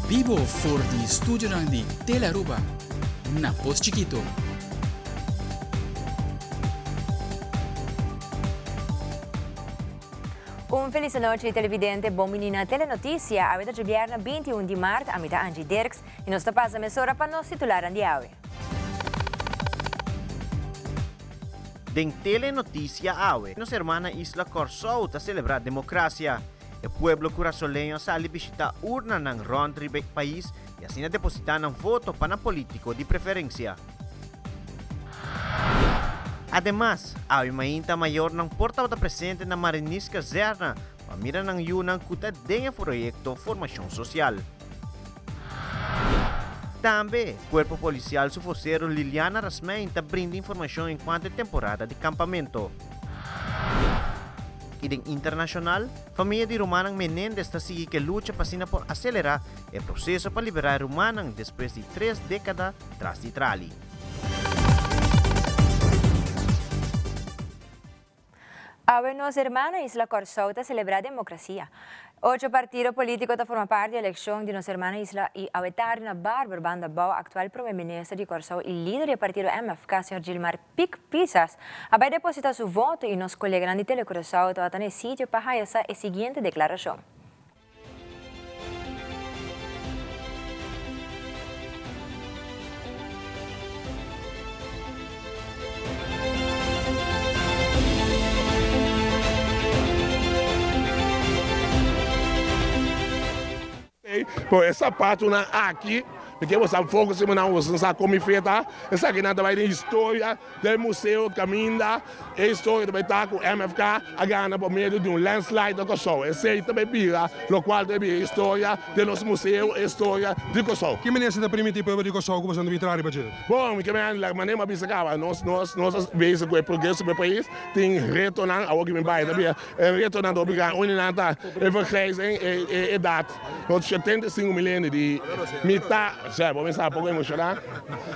Bibo for di studionan di Telearuba na Pos Chikito. Un felis anochi televidente, bon bini na Telenoticia. Awe ta djobierna 21 di maart, ami ta Angie Dirks y nos ta pasa mesora pa nos titularnan di awe. Den Telenoticia awe, nos hermana isla Kòrsou ta selebrá demokrasia. E pueblo kurasoleño a sali bishitá urnanan rònt riba e pais i asina depositá nan voto pa nan polítiko di preferensia. Ademas, awe mainta mayornan por tabata presente na Mariniskazèrna pa mira nan yunan ku ta den e proyekto Formashon Sosial. Tambe, Kuerpo Polisial su fosero Liliana Rasmijn ta brinda informashon enkuanto e temporada di kampamento. I den internashonal, famia di rumannan Menendez ta sigui ku e lucha pa asina por aselerá e proseso pa liberá e rumannan despues di tres dékada tras di trali. Awe nos hermano isla Kòrsou ta selebrá demokrasia. Ocho partido polítiko ta forma parti di elekshon di nos hermano isla i awe tardi na Barber banda bou aktual prome minister di Kòrsou i lider di e partido MFK señor Gilmar Pik Pisas a bai depositá su voto i nos koleganan di Telecuraçao tabata na e sitio pa haya sa e siguiente deklarashon. Pero e sapatunan aki, mi ke bosa focus riba nan, boso sa kon mi fe ta, esakinan ta bai den historia den museo kaminda e historia ta bai ta ku MFK a gana por medio di un landslide na Kòrsou. Esei ta bai bira lokual ta bai bira historia den nos museo, e historia di Kòrsou. Ki manera si ta permití pueblo di Kòrsou ku boso ta bin traha riba dje? Bon, mi ke manda la manera mi a bisa kaba, nos nos nos a bezig ku e progreso di e pais, tin retonan, awor ki mi bai ta bira E retonan ta hopi grandi. Un di nan ta e vergrijzing, e edat. Nos 75 mil hende di mitá, sè, bo mester poko emoshoná,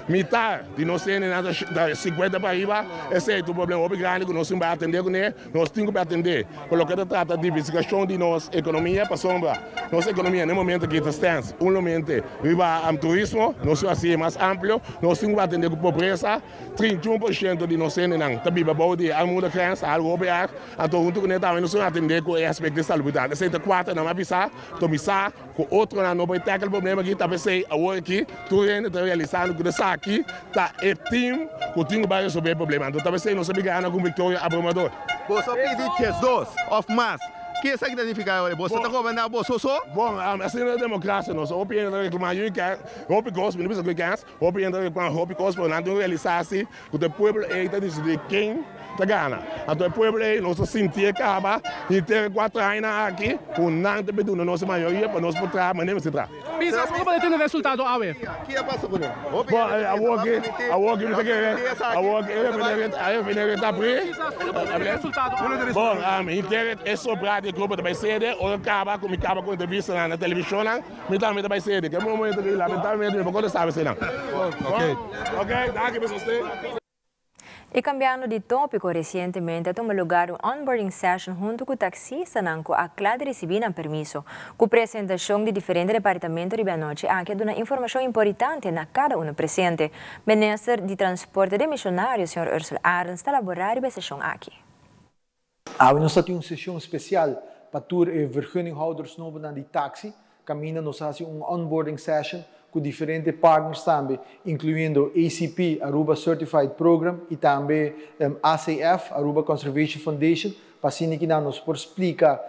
mitá di nos hendenan ta 50 pa ariba. Esei ta un problema hopi grandi ku nos tin bai atendé kuné. Nos tin ku bai atendé ku loke ta trata diversifikashon di nos ekonomia pasobra nos ekonomia na e momento aki ta stens unlomente riba turismo. Nos tin ku hasié mas amplio. Nos tin ku bai atendé ku pobresa. 31% di nos hendenan ta biba bou di e armoedegrens, algu hopi erg. Anto huntu kuné tambe nos tin atendé ku e aspekto di salubridat. Esei ta kuaternan a bisa, to mi sa ku otronan no por tackle problema aki, ta p'esei awor aki tur hende ta realisando ku esaki ta e team ku tin ku bai resolve e problema. Anto ta p'esei nos a bin gana ku un viktoria abrumador. Boso a pidi diesdos òf mas. Ke esaki ta nifiká awor? Boso ta goberná boso so? Bon, asina ta demokrasia. Nos hopi hende ta reklamá yu i hopi kos, mi no bisa ku e kens. Hopi hende ta reclama hopi cos pero nan tin realisa si cu ta e pueblo ey ta dicidi ken ta gana. Anto e pueblo ey nos ta sinti e caba y te cuatro añanan aki cu nan ta duna nos e mayoria pa nos por traha manera mester traha. Bisa abo bo ta tene resultado awe? Bon awor ki awor ki mi ta kere awor ki e refineria ta abri bon henter e sobra di grupo ta bay sede ora caba cu mi caba cu entrevistanan na televisionnan. Mi tambe ta bai sede. Ke momento ki lamentablemente mi poko sabe eseinan. Ok. Ok, danki pa sosten. Y cambiando di topico, recientemente a tuma lugar un onboarding session hunto cu taxistanan cu a cla di ricibi nan permiso. Cu presentacion di diferente departamento riba e anochi aki a duna informacion importante na cada uno presente. Minister di Transporte demisionario, señor Ursell Arends ta labora riba e sesion aki. Awe nos ta tin un sesion special pa tur e vergunninghouders nobonan di taxi, caminda nos a haci un onboarding session cu diferente partners tambe, incluyendo ACP, Aruba Certified Program, y tambe ACF, Aruba Conservation Foundation, pa asina ki nan nos por splica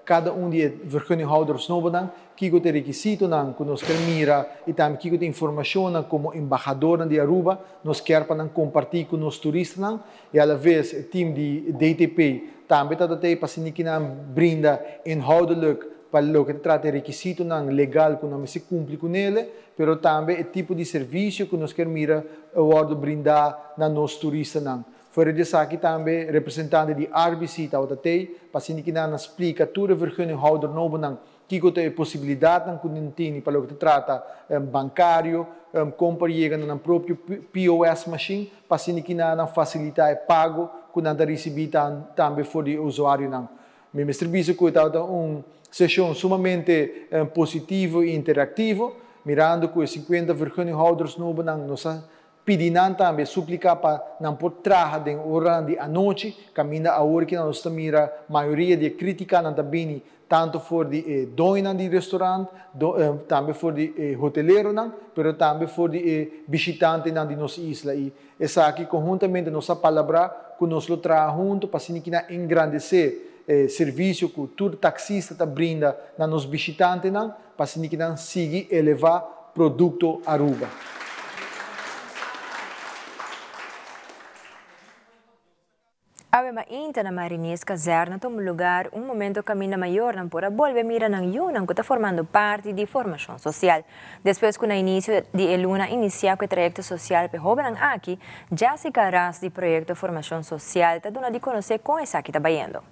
cada un di e vergunninghouders nobonan kico ta e requisitonan cu nos kier mira y tambe kico ta e informacionnan como embahadornan di Aruba nos kier pa nan comparti cu nos turistanan. I alaves e team di DTP tambe ta ta ei pa asina ki nan brinda inhoudelijk pa loke ta trata e rekisitonan legal ku nan mester kumpli ku nele, pero tambe e tipo di servisio ku nos kier mira wòrdu brindá na nos turistanan. Fuera di esaki tambe representante di RBC tabata t'ei pa asina ki nan a splika tur e vergunninghouder nobonan Kiko ta e posibilidatnan ku nan tini pa loke ta trata bankario, kon por yega na nan propio POS mashin pa asina ki nan nan fasilitá e pago ku nan ta risibí tambe for di e usuarionan. Mi mester bisa ku e tabata un seshon sumamente positivo i interaktivo, mirando ku e 50 vergunninghouders nobonan nos a pidi nan tambe supliká pa nan por traha den oranan di anochi, kaminda awor ki nos ta mira mayoria di e krítikanan ta bini tantu for di e doñonan di restorant, tambe for di e hoteleronan, pero tambe for di e bishitantenan di nos isla. I esaki konhuntamente nos a palabrá ku nos lo traha huntu pa asina kina engrandesé e servisio ku tur taksista ta brinda na nos bishitantenan, pa asina kinan sigui elevá produkto Aruba. Awe mainta na Mariniers Kazerne tuma lugar un momento caminda mayornan por a bolbe mira nan yunan cu ta formando parti di formacion social. Despues cu na inicio di e luna inicia cu e trayecto social p'e hobennan aki, Jessica Ras di Proyecto Formacion Social ta duna di conoce con esaki ta bayendo.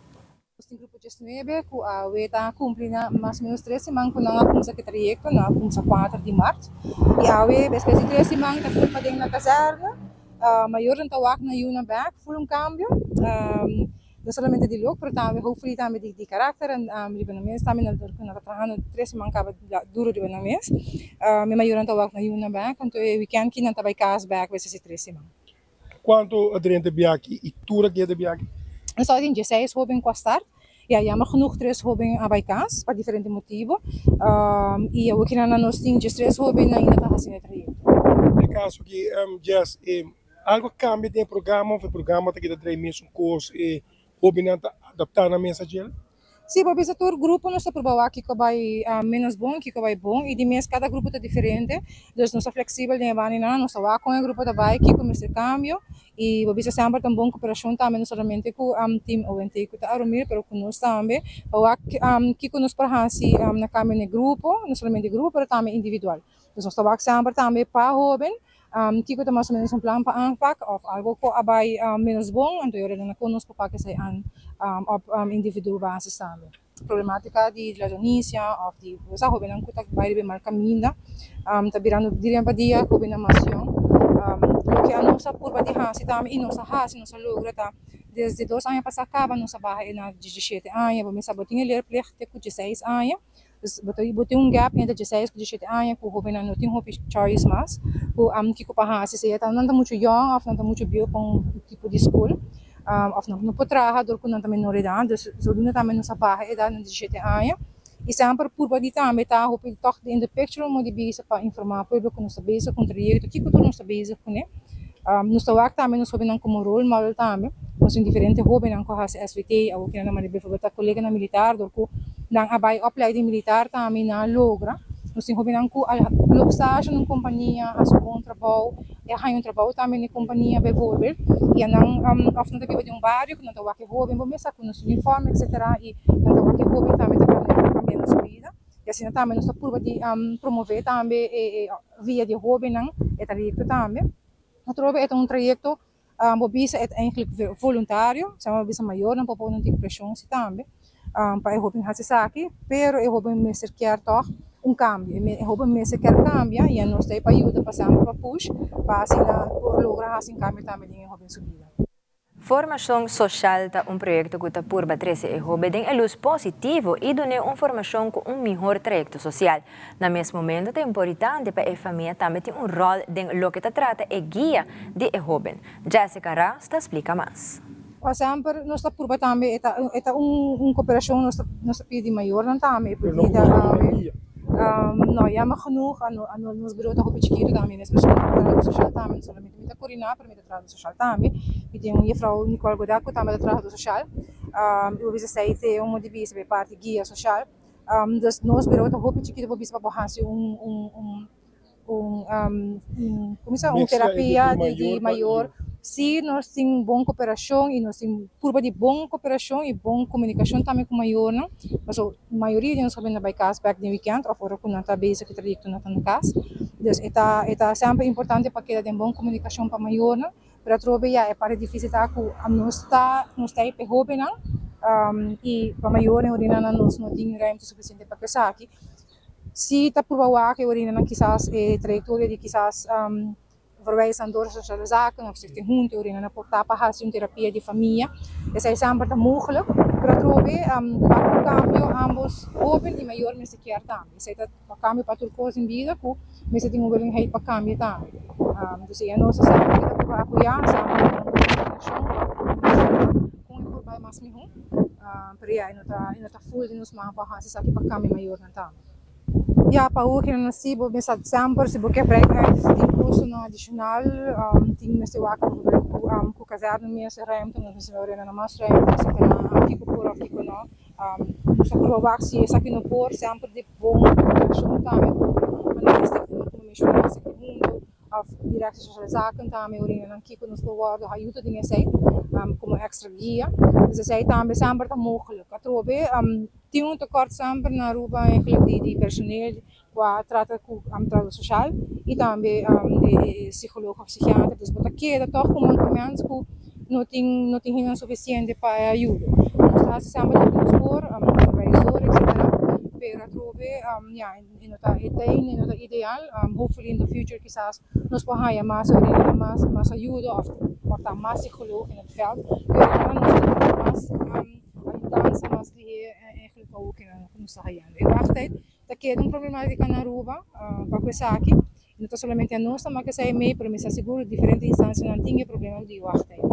Nos tin grupo 19 cu awe ta cumpli na mas o menos 3 siman cu nan a cuminsa cu e trayecto, nan a cuminsa 4 di mart y awe despues di 3 siman ta full paden na kazerne. Mayornan ta wak nan yunan bek, full un cambio, no solamente di look pero tambe hopefully tambe di karakter en riba nan mes tambe nan ta trahando 3 siman caba duro riba nan mes. Mi mayornan ta wak nan yunan bek anto e weekend ki nan ta bay cas bek despues di 3 siman. Cuanto a drenta biaki y tur a keda biaki? Nos tabata tin dieseis hoben cu a start y a jammer genoeg tres hoben a bay cas pa diferente motibo y awor kinan nos tin diestres hoben ainda ta haciendo e trayecto. Den e caso aki Jess, algo a cambia den e programa of e programa ta keda trae mesun cos e hobennan ta adapta nan mes a djel? Sí, bo bisa tur grupo nos ta proba wak kiko bai menos bon, kiko bai bon i di mes kada grupo ta diferente, dus nos ta fleksibel den e baninan, nos ta wak kon e grupo ta bai, kiko mester kambio i bo bisa semper ta un bon koperashon tambe no solamente ku team ONT ku ta Aromir pero ku nos tambe pa wak kiko nos por hasi na kambio na e grupo, no solamente grupo pero tambe individual. Dus nos ta wak semper tambe pa hoben kiko ta mas o menos un plan pa aanpak of algo ku a bai menos bon, anto e ora nan a kon nos por pak esei aan op individual basis tambe. Problematica di ladronisia of di bo sa hobennan ku ta bai riba e mal kaminda ta birando di dia pa dia hobennan mas yong. Loke anos a purba di hasi tambe i nos a hasi, nos a logra ta desde dos aña pasa kaba nos a baha e na diesishete aña, bo mester bo tin e leerplicht te ku dieseis aña. Dus bo ta bo tin un gap entre dieseis ku diesshete aña ku hobennan no tin hopi choice mas ku kiko pa hasi sea ta nan ta muchu yong òf nan ta muchu bieu pa un tipo di skol òf nan no por traha dor ku nan ta menor edat dus zodoende tambe nos a baha edat na diesshete aña i semper purba di tambe ta hopi tòg in the picture un modo di bisa pa informá pueblo ku nos ta bezig ku un trayekto kiko tur nos ta bezig kuné nos ta wak tambe nos hobennan komo role model tambe nos tin diferente hobennan ku a hasi SVT awor kinan nan manda befòrbel ta koleganan militar dor ku Nan a bai opleiding militar tambe nan a logra. Nos tin hobennan ku a loop stage na un kompania, hasi un bon trabou, e a haña un trabou tambe na e kompania bijvoorbeeld. I a nan òf nan ta biba den un bario ku nan ta wak e hoben bo mes sa ku nos uniforme etcetera i nan ta wak e hoben tambe ta kambia nan su bida. I asina tambe nos ta purba di promove tambe e via di e hobennan e trayekto tambe. Atrobe e ta un trayekto Bo bisa e ta eigenlijk voluntario, sa bo bisa mayornan por pone un tiki presion si tambe pa e hoben haci esaki, pero e hoben mester kier toch un cambio, e hoben mester kier cambia y anos ta ahí pa yuda pa semper pa push pa asina por logra haci un cambio tambe den e hoben su bida. Formacion Social ta un proyecto cu ta purba trece e hoben den e luz positivo y dun'e un formacion cu un mihor trayecto social. Na mes momento ta importante pa e famia tambe tin un ròl den loke ta trata e guia di e hóben. Jessica Ras ta splika mas. Pa semper nos ta purba tambe e ta e ta un un koperashon nos ta nos ta pidi di mayornan tambe e pidi tambe no jammer genoeg ano ano nos bureau ta hopi chikitu tambe mes persona ta trahador sosial tambe no solamente mi ta koriná pero mi ta trahador sosial tambe mi tin un jefrouw Nicole Godat ku tambe ta trahador sosial i bo bisa esei te un di bisa pa e parti guia sosial. Dus nos bureau ta hopi chikito por bisa pa bo hasi un un un un un como se un terapia di di mayor. Si nos tin bon cooperacion y nos tin purba di bon cooperacion y bon comunicacion tambe cu mayornan, pasobra mayoria di nos hobennan ta bay cas bek den weekend of ora cu nan ta bezig cu trayecto nan ta na cas. Dus e ta e ta semper importante pa keda den bon comunicacion pa mayornan. Pero atrobe ya e parti dificil ta cu nos ta nos ta e hobennan y pa mayornan orinanan nos no tin ruimte suficiente pa esaki. Si ta purba wak e orinanan kisas e trayectoria di kisas verwijs aan door sociale zaken of stichting Hunte orinanan por ta pa haci un terapia di famia. Esai semper ta mogelijk. Pero atrobe pa ku kambio ambos hoben i mayor mester kier tambe. Esei ta pa kambio pa tur kos den bida ku mester tin un willigheid pa kambia tambe. Entonces ya nos a semper kita purba apoyá, semper duna un koordinashon pa kon e por bai mas mihó. Pero ya e no ta e no ta full den nos man pa hasi esaki pa kambia mayornan tambe. Ya pa hopi nan si bo mester semper si bo ke break uit tin kostonan adishonal tin mester wak ku kazèrne mes ruimte nos mester wak renta mas ruimte etcetera kiko por of kiko no nos ta proba wak si esaki no por semper di bon relashon tambe ku otro of Directie Sociale Zaken tambe orina nan kiko nos por wordo ayuda den esey como extra guia. Dus esey tambe semper ta mogelijk. Atrobe tin un tekort semper na Aruba eigenlijk di di personeel kua trata ku trabou social y tambe di psicoloog of psikiater. Dus bo ta keda toch ku mankement ku no tin no tin hendenan suficiente pa e ayudo. Nos ta hasi semper loke nos por, supervisor etcetera, pero atrobe ya. E no ta e tei, e no ta ideal. Hopefully in the future kisas nos por haya mas orina, mas mas ayudo of por ta mas psicoloog in het veld. Pero ahora nos tin mas ayudansa mas lihé eigenlijk pa hopi nan ku nos ta hayando. E wachttijd ta keda un problematica na Aruba pa ku esaki. No ta solamente anos ta maka esei mei, pero mi sa sigur diferente instancianan tin e problema di wachttijd.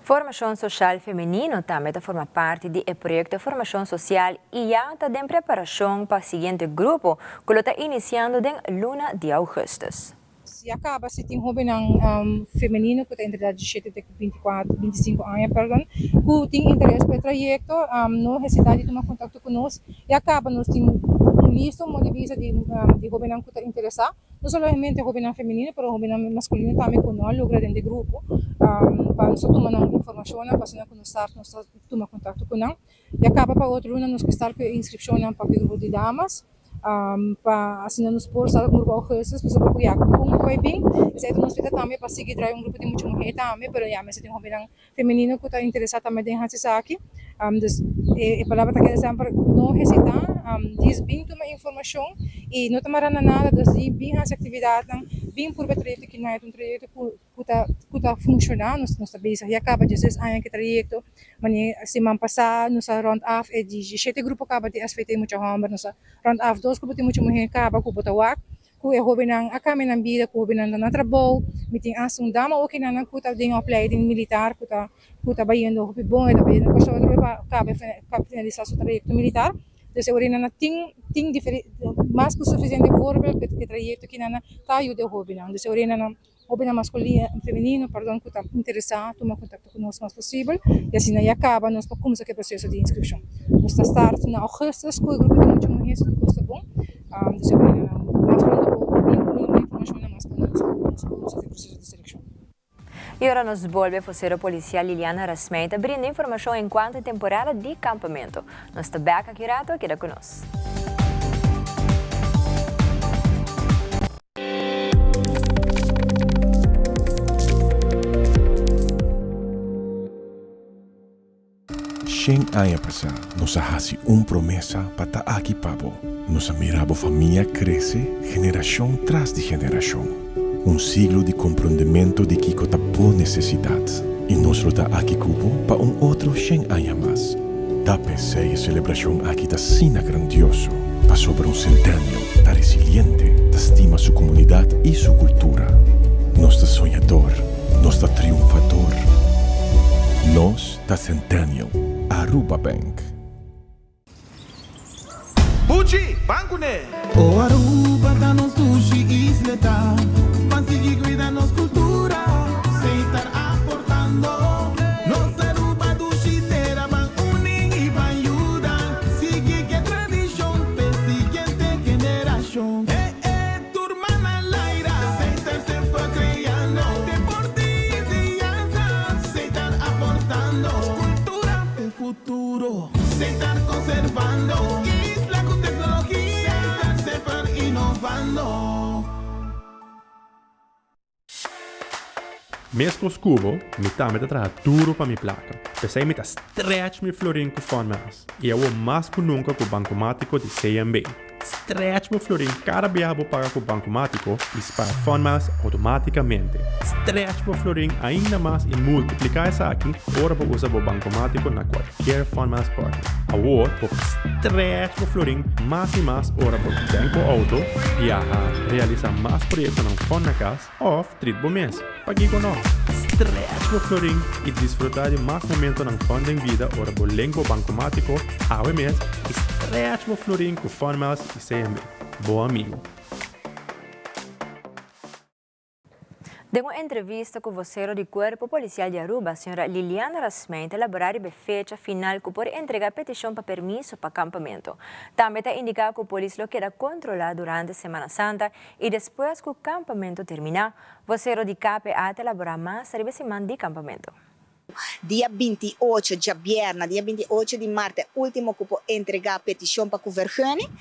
Formashon Soshal Femenino tambe ta forma parti di e proyekto Formashon Sosial i ya ta den preparashon pa siguiente grupo ku lo ta inisiando den luna di ougùstùs. Ya kaba si tin hóbennan femenino ku ta entre edad dieshete te ku binti kuater, binti sinku aña perdon, ku tin interes pa e trayekto no hesitá di tuma kontakto ku nos. Ya kaba nos tin un lista, un modo di bisa di hóbennan ku ta interesá. No solamente hobennan femenino pero hobennan masculino tambe cu no a logra den de grupo pa nos ta tuma nan informacionnan pa asina cu nos start nos ta tuma contacto cu nan. Ya caba pa otro luna nos ke start cu e inscripcionnan pa e grupo di damas pa asina nos por start un grupo augustus pasobra cu ya con cu bay bin esey ta nos meta tambe pa sigui draai un grupo di mucha muher tambe pero ya mester tin hobennan femenino cu ta interesa tambe den haci esaki. Dus e palabra ta keda semper no hesita, djis bin tuma informacion y no ta mara na nada, dus di bin haci actividadnan, bin purba e trayecto ki nan, e ta un trayecto cu ta cu ta funciona, nos ta bezig ya caba dieses aña cu e trayecto, mane siman pasa nos a rond af e di shete grupo caba di SVT mucha homber, nos a rond af dos grupo di mucha muher caba cu bo ta wak. Ku e hóbennan a kambia nan bida, ku hóbennan ta na trabou. Mi tin asta un dama okinan ku ta den opleiding militar ku ta ku ta bayendo hopi bon, e ta bayendo Kòrsou atrobe pa kaba pa finalisá su trayekto militar. Dus e ora nan tin tin mas ku sufisiente voorbeeld ku e trayekto kinan ta yuda e hóbennan. Dus e ora nan Hóbennan maskulino, femenino, pardon, ku ta interesá tuma kontakto ku nos mas posibel i asina ya kaba nos por kumsa ku e proseso di inskripshon. Nos ta start na ougùstus ku e grupo di mucha muhé si tur kos ta bon. Dus e brinda nan mas pronto bo por bin ku mas informashon mas pronto nos por nos por kumsa ku e proseso di selekshon. I ora nos bolbe fosero polisial Liliana Rasmey ta brinda informashon enkuanto e temporada di kampamentu. Nos ta bek aki rato, keda ku nos. Shen aña pasá nos a hasi un promesa pa ta aki pa bo. Nos a mira bo famia krese generashon tras di generashon. Un siglo di komprondementu di kiko ta bo nesesidat. I nos lo ta aki ku bo pa un otro shen aña mas. Ta p'esei e selebrashon aki ta asina grandioso, pasobra un Centennial ta resiliente, ta stima su komunidat i su kultura. Nos ta soñador, nos ta triunfador. Nos ta Centennial. Aruba Bank. Buchi, ban kuné! O Aruba ta nos dushi isleta, ban sigui cuida nos cultura, Seitar aportando. Nos Aruba dushi tera, ban uni y ban yuda, sigui ke tradicion p'e siguiente generacion. E e tur man al aire, Seitar semper creando, deporte y enseñanza, Seitar aportando, cultura p'e futuro. Seitar conservando isla cu tecnologia. Seitar semper innovando. Mescos cu bo, mi tambe ta traha duro pa mi placa. P'esey mi ta stretch mi florin cu Fun Miles. Y awo mas cu nunca cu Bancomatico di CMB. Stretch bo florin kada biaha bo paga ku Bankomatiko i spara Funmiles outomátikamente. Stretch bo florin ainda mas i multipliká esaki ora bo usa bo Bankomatiko na kualkier Funmiles partner. Awor bo por stretch bo florin mas i mas ora bo tank bo outo, biaha, realisá mas proyektonan fun na kas òf trit bo mes. Pakiko no? Stretch bo florin i disfrutá di mas momentonan fun den vida ora bo link bo bankomátiko awe mes i stretch bo florin ku Funmiles i CMB, bo amigu. Den un entrevista ku vocero di Cuerpo Policial di Aruba, señora Liliana Rasmijn ta elabora riba e fecha final ku por entrega peticion pa permiso pa campamento. Tambe ta indica ku polis lo keda controla durante Semana Santa y despues ku campamento termina. Vocero di KPA ta elabora mas riba e siman di campamento. Dia 28, djabièrnè, dia 28 di mart e último ku por entregá petishon pa ku vergunning.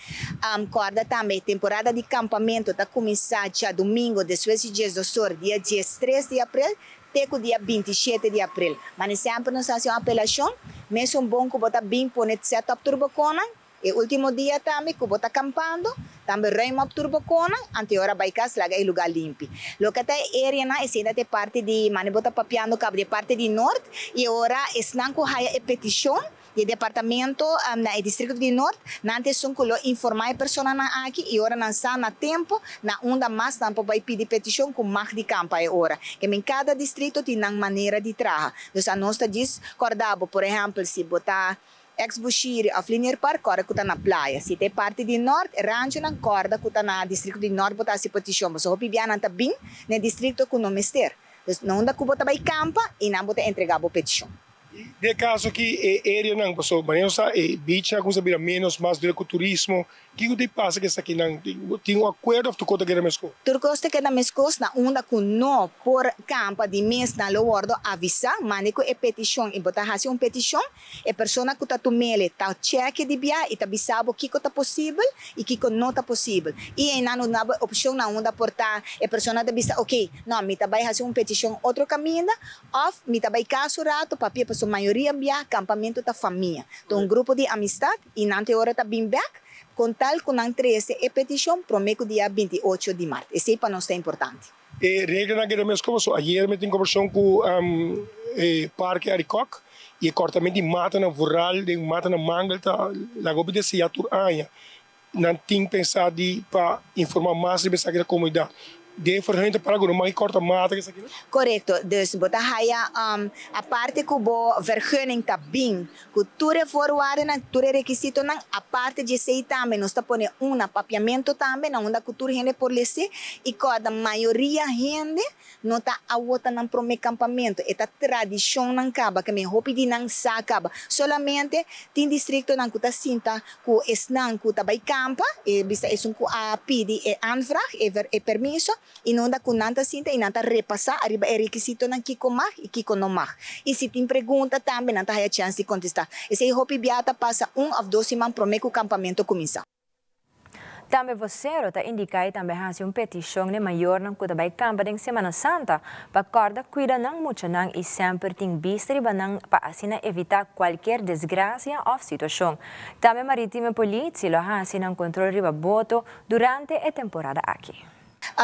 Kòrda tambe e temporada di kampamentu ta kuminsá djadumingu despues di 12 or, dia 13 di aprel te ku dia 27 di aprel. Mane semper nos hasi un apelashon, mesun bon ku bo ta bin pone set up tur bo konan, E ultimo dia tambe cu bo ta campando, tambe ruim op tur bo conan, anto e ora bay cas laga e lugar limpi. Loke ta e areanan, esey ta e parti di, mane bo ta papiando caba di e parti di Noord, y e ora esnan cu haya e peticion di e departamento na e districto di Noord, nan ta esun cu lo informa e personanan aki y ora nan sa na tempo na unda mas nan por bay pidi peticion cu mag di campa e ora. Ke men cada districto tin nan manera di traha. Dus anos ta djis corda bo, por ehempel, si bo ta ex Bushiri of Linear Park, corda cu ta na playa. Si ta e parti di Noord, e ranchonan, corda cu ta na districto di Noord bo ta haci peticion. Pasobra hopi bianan ta bin na e districto cu no mester. Dus na unda cu bo ta bay campa y nan bo ta entrega bo peticion. Den e caso aki e areanan, pasobra manera nos sa e beach a cuminsa bira menos mas dor cu turismo. Kico ta pasa cu esakinan? Tin un acuerdo of tur cos ta keda mescos? Tur cos ta keda mescos na unda cu no por campa di mes nan lo wordo avisa. Mande cu e peticion y bo ta haci un peticion. E persona cu ta tumele ta cheque di bia y ta bisa bo kico ta posibel y kico no ta posibel. Y eynan no duna bo e opcion na unda por ta e persona ta bisa ok, no, mi ta bay haci un peticion otro caminda of mi ta bay cas un rato papia pasobra mayoria bia campamento ta famia. Ta un grupo di amistad y nan te ora ta bin bek con tal cu nan trece e peticion prome cu dia 28 di maart. Esey pa nos ta importante. E reglanan keda mescos pasobra ayer mi tin conversacion cu e parke Arikok y e cortamento di matanan vooral den matanan mangel ta laga hopi desea tur aña. Nan tin pensa di pa informa mas riba esaki na comunidad. Den vergunning ta para cu no mag corta mata esaki no? Corecto. Dus bo ta haya aparte cu bo vergunning ta bin cu tur e voorwaardennan, tur e requisitonan, aparte di esey tambe nos ta pone un na papiamento tambe na unda cu tur hende por lese y corda mayoria hende no ta awor ta nan prome campamento, e ta tradicionnan caba, ke men hopi di nan sa caba. Solamente tin districtonan cu ta sinta cu esnan cu ta bay campa, e bisa esun cu a pidi e aanvraag, e ver e permiso, y no unda cu nan ta sinta y nan ta repasa ariba e requisitonan kico mag y kico no mag. Y si tin pregunta tambe nan ta haya chance di contesta. Esey hopi bia ta pasa un of dos siman prome cu campamento cuminsa. Tambe vocero ta indica y tambe haci un peticion na mayornan cu ta bay campa den Semana Santa pa corda cuida nan muchanan y semper tin bista riba nan pa asina evita cualkier desgracia of situacion. Tambe Maritieme Politie lo haci nan control riba boto durante e temporada aki.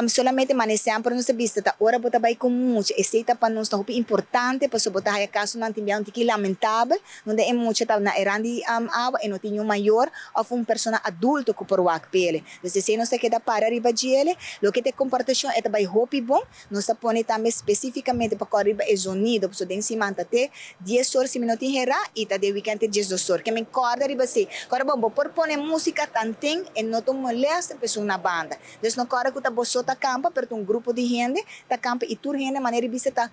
Solamente mane semper nos ta bisa ta ora bo ta bay cu mucha, esey ta pa nos ta hopi importante pasobra bo ta haya casonan tin bia un tiki lamentabel unda e mucha ta na e rand di awa e no tin un mayor of un persona adulto cu por wak pele. Dus esey nos ta keda para riba djele. Loke ta e comportacion e ta bay hopi bon. Nos ta pone tambe specificamente pa cor riba e zonido pasobra den siman ta te 10 or si mi no tin hera y ta den weekend te 12 or. Ke men corda riba esey. Corda bon bo por pone musica tanten e no ta un molester pa esun na banda. Dus no corda cu ta bo so ta campa pero ta un grupo di hende ta campa y tur hende manera di bisa ta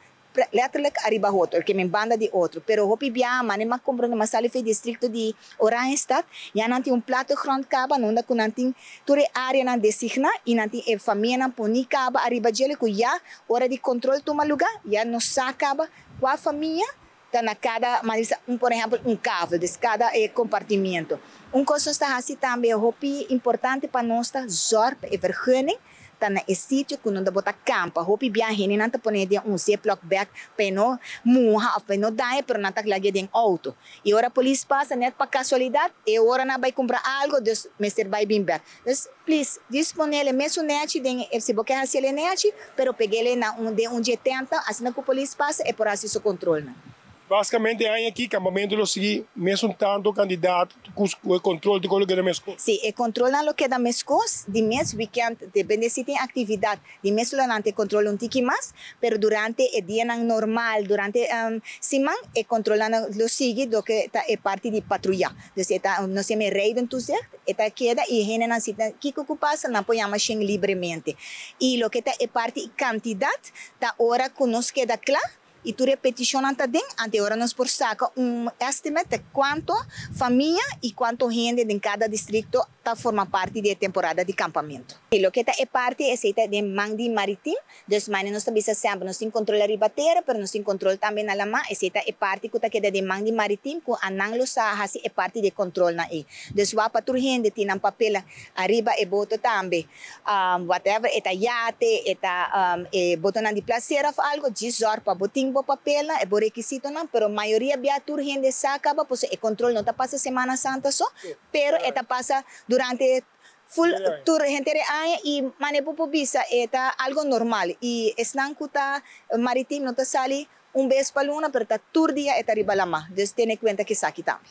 letterlijk ariba otro, ke men banda di otro. Pero hopi bia mane m'a comprende m'a sali for e districto di Oranjestad, ya nan tin un plattegrond caba na unda cu nan tin tur e areanan designa y nan tin e famianan poni caba ariba djele cu ya ora di control tuma luga ya nos sa caba cua famia ta na cada, mane bisa un por ehempel un kavel, dus cada e compartimiento. Un cos nos ta haci tambe hopi importante pa nos ta zorg pa e vergunning. ta na e sitio ku nan ta bota kampa. Hopi bia hendenan ta pone den un ziplock bag pa e no muha òf pa e no daña, pero nan ta lag'é den outo. I ora polis pasa nèt pa kasualidat, e ora nan bai kumpra algu, dus mester bai bin bèk. Dus please, djis ponele mesun nèchi den e, si bo ke hasiel e nèchi, pero peg'el na un den un dje tèntnan, asina ku polis pasa e por hasi su kontrolnan. Basikamente e aña aki kampamentu lo sigui mesun tantu kandidat ku e kontrol di kon lo keda meskos. Si, e kontrolnan lo keda meskos, di mes wikènt depende si tin aktividat, di mes lo nan te kontrol un tiki mas, pero durante e dianan normal, durante siman e kontrolnan lo sigui loke ta e parti di patruyá. Dus e ta nos yama e rijden toezicht, e ta keda i e hendenan si ta kiko ku pasa nan por yama shen libremente. I loke ta e parti kantidat ta ora ku nos keda kla I tur e petishonnan ta den, ante ora nos por saka un estimate de kuanto famia i kuanto hende den kada distrikto ta forma parti di e temporada di kampamentu. I loke ta e parti esei ta den man di Maritim, dus mane nos ta bisa semper nos tin kontrol ariba tera pero nos tin kontrol tambe na lamá, esei ta e parti ku ta keda den man di Maritim ku anan lo sa hasi e parti di e kontrolnan ei. Dus wak pa tur hende tin nan papel ariba e boto tambe. Whatever, e ta yate, e ta e botonan di placer of algo, djis zorg pa bo tin bo papelnan, e bo rekisitonan, pero mayoria bia tur hende sa caba, pasobra e control no ta pasa Semana Santa so, pero e ta pasa durante full tur henter e aña y mane bo por bisa e ta algo normal y esnan cu ta maritim no ta sali un bes pa luna, pero ta tur dia e ta riba lama, dus tene cuenta cu esaki tambe.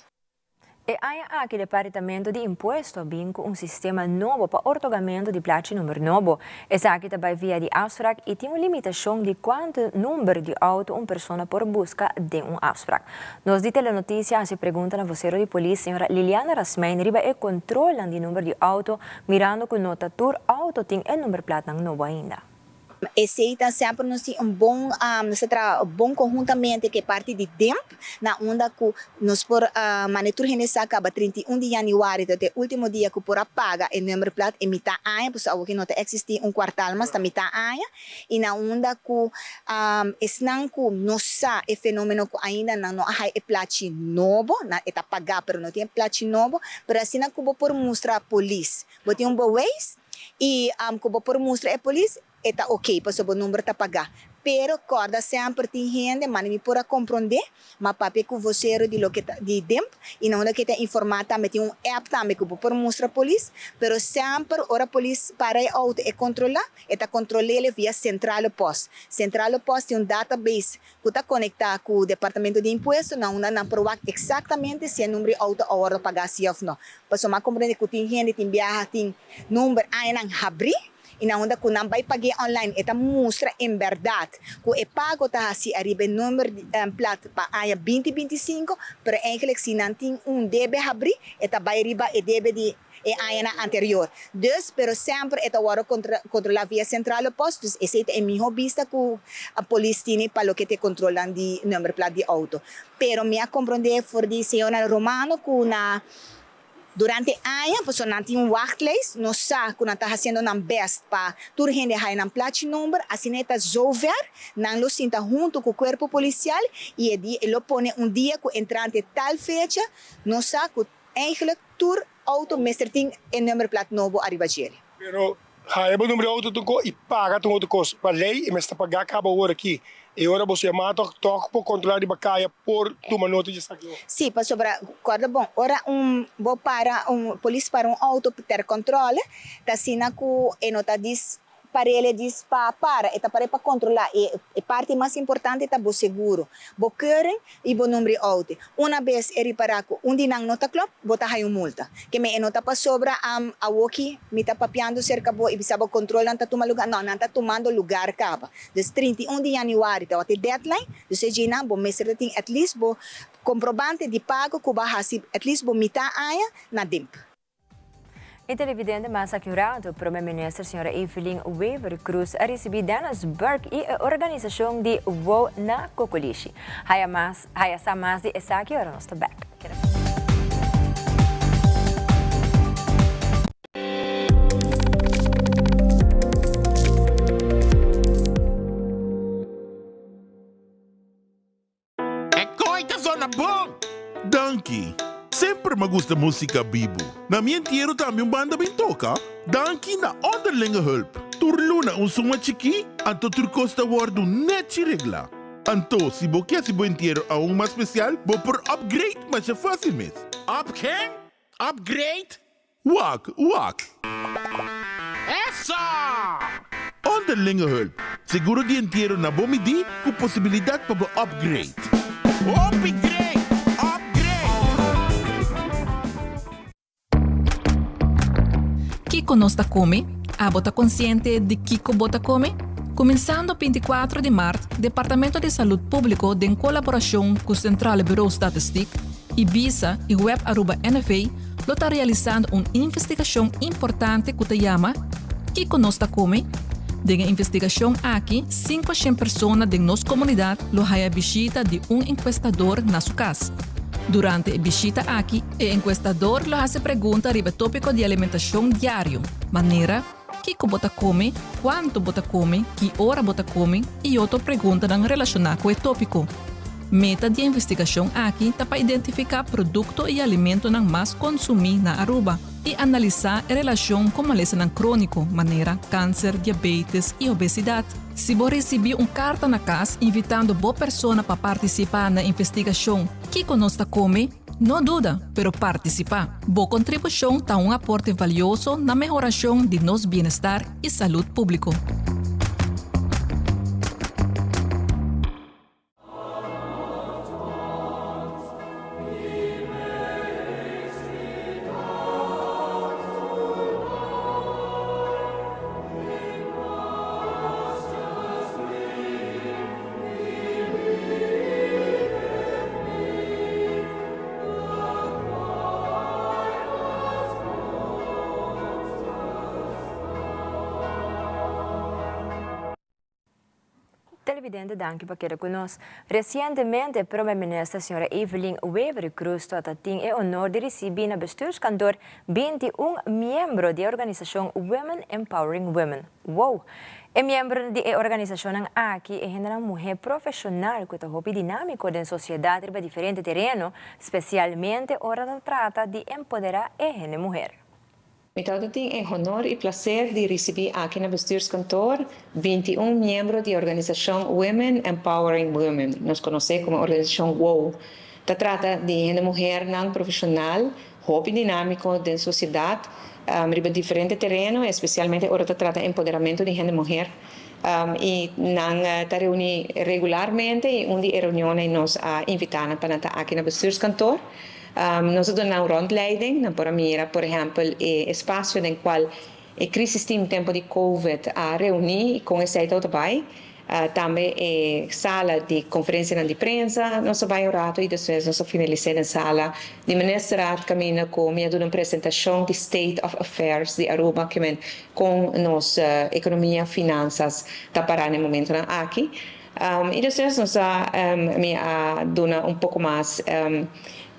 E aña aki Departamento di Impuesto a bin ku un sistema nobo pa ortogamento di plachi number nobo. Esaki ta bai via di afsprak i tin un limitashon di kuantu number di outo un persona por buska den un afsprak. Nos di Telenoticia a hasi pregunta na vocero di polis señora Liliana Rasmijn riba e kontrolnan di number di outo mirando ku no ta tur outo tin e numberplaatnan nobo ainda. Esey ta semper nos tin un bon, nos ta traha bon conhuntamente cu e parti di DIMP, na unda cu nos por manda tur hende sa caba 31 di januari ta e ultimo dia cu por a paga e nummerplaat e mitad aña, pasobra awoki no ta existi un cuartal mas, ta mitad aña, y na unda cu esnan cu no sa e fenomeno cu ainda nan no a haya e plachi nobo, nan e ta paga pero no tin e plachi nobo, pero asina cu bo por mustra polis bo tin un bewijs, Y cu bo por mustra e polis, e ta ok, pasobra bo number ta paga. Pero corda semper tin hende, mane mi por a compronde, ma papia cu vocero di loke ta di DIMP, y na unda cu e ta informa tambe tin un app tambe cu bo por mustra polis, pero semper ora polis para e auto e controla, e ta controlele via centrale post. Centrale post tin un database cu ta conecta cu Departamento di Impuesto na unda nan por wak exactamente si e number di auto a wordo paga si of no. Pasobra mi a comprende cu tin hende tin biaha tin number añanan habri y na unda cu nan bay pague online e ta mustra en berdad cu e pago ta haci ariba e number di plat pa aña binti 25 pero eigenlijk si nan tin un debe habri e ta bay riba e debe di e añanan anterior. Dus, pero semper e ta wòrdu kontrolá via Centrale Post, dus esei ta e mihó bista ku polis tini pa loke ta e kontrolnan di numberplaat di outo. Pero mi a komprondé for di señornan Romano ku na durante aña, pasobra nan tin un wachtlijst, nos sa ku nan ta hasiendo nan bèst pa tur hende haya nan plachi number, asina e ta zover, nan lo sinta huntu ku kuerpo polisial i e dia e lo pone un dia ku entrante tal fecha nos sa ku Eigenlijk tur auto mester tin e nummerplaat nobo ariba djele. Pero haya bo number di auto ta un cos y paga ta un otro cos. Pa ley e mester paga caba ora aki. E ora boso yama toch toch por controla riba caya por tuma nota di esaki o. Si, pasobra corda bon, ora un bo para un polis para un auto ter controle ta asina cu e no ta dis Parele dis pa para, e ta pare pa kontrolá i e parti mas importante ta bo seguro, bo keuring i bo number di outo. Una bes e ripará ku un di nan no ta klòp, bo ta haña un multa. Ke men e no ta pasobra am awoki mi ta papiando serka bo i bisa bo kontrolnan ta tuma lugá, no, nan ta tumando lugar kaba. Dus 31 di yanüari tabata e deadline, dus e djinan bo mester ta tin at least bo komprobante di pago ku bo a hasi at least bo mitá aña na dimp. E televidente mas acurado, Prome Minister Sra. Evelyn Wever-Croes a ricibi Dennis Burke y e organisacion di WOW na Cocolishi. Haya mas, haya sa mas di esaki ora nos ta bek. Keda cu. E koe ta zona bon! Danki! Semper m'a gusta músika bibu. Na mi entiero tambe un banda bin toka. Danki na Onderlinge Hulp. Tur luna un suma chikí, anto tur kos ta wòrdu nèchi reglá. Anto, si bo ke hasi bo entiero aun mas spesial, bo por upgrade masha fásil mes. Up ken? Upgrade? Wak, wak! Eso! Onderlinge hulp, seguro di entiero na bo midí ku posibilidat pa bo upgrade. Hopi great! Upgrade! Kiko nos ta kome? Abo ta konsiente di kiko bo ta kome? Kuminsando 24 di mart, Departamento di Salud Públiko den kolaborashon ku Centrale Bureau Statistiek, Ibisa i Web Aruba NV lo ta realisando un investigashon importante ku ta yama Kiko nos ta kome? Den e investigashon aki, 500 persona den nos komunidat lo haya bishita di un enkuestador na su kas. Durante e bishita aki, e enkuestador lo hasi pregunta riba e tópiko di alimentashon diario, manera, kiko bo ta kome, kuantu bo ta kome, ki ora bo ta kome i otro preguntanan relashoná ku e tópiko. Meta di e investigashon aki ta pa identifiká produkto i alimentonan mas konsumí na Aruba i analisá e relashon ku malesanan króniko manera kanser, diabetes i obesidat. Si bo risibí un karta na kas invitando bo persona pa partisipá na e investigashon Kiko nos ta kome? No duda, pero partisipá! Bo kontribushon ta un aporte valioso na mehorashon di nos bienestar i salud públiko. Televidente danki pa keda ku nos. Resientemente Prome Minister Sra. Evelyn Wever-Croes tabata tin e honor di risibi na Bestuurskantoor 21 miembro di e organisashon Women Empowering Women, wow. E miembronan di e organisashonnan aki e hendenan muhé profeshonal ku ta hopi dinámiko den sosiedat riba diferente tereno, spesialmente ora ta trata di empoderá e hende muher. Mi tabata tin e honor i plaser di risibí aki na Bestuurskantoor 21 miembro di e organisashon Women Empowering Women, nos konosé komo organisashon wow. Ta trata di hende muhernan profeshonal hopi dinámiko den sosiedat riba diferente tereno, espesialmente ora ta trata empoderamento di hende muher. I nan ta reuní regularmente i un di e reunionnan nos a invitá nan pa nan ta aki na Bestuurskantoor. Nos a duna nan un rondleiding, nan por a mira por ehèmpel e espasio den kual e crisis team tempo di covid a reuní i kon esei tabata bai. Tambe e sala di conferencianan di prensa nos a bai un rato y despues nos a finalisa den sala di Ministerraad caminda cu mi a duna un presentacion di State of Affairs di Aruba ke men con nos economia, finanzas ta para na e momentonan aki. Y despues nos a mi a duna un poco mas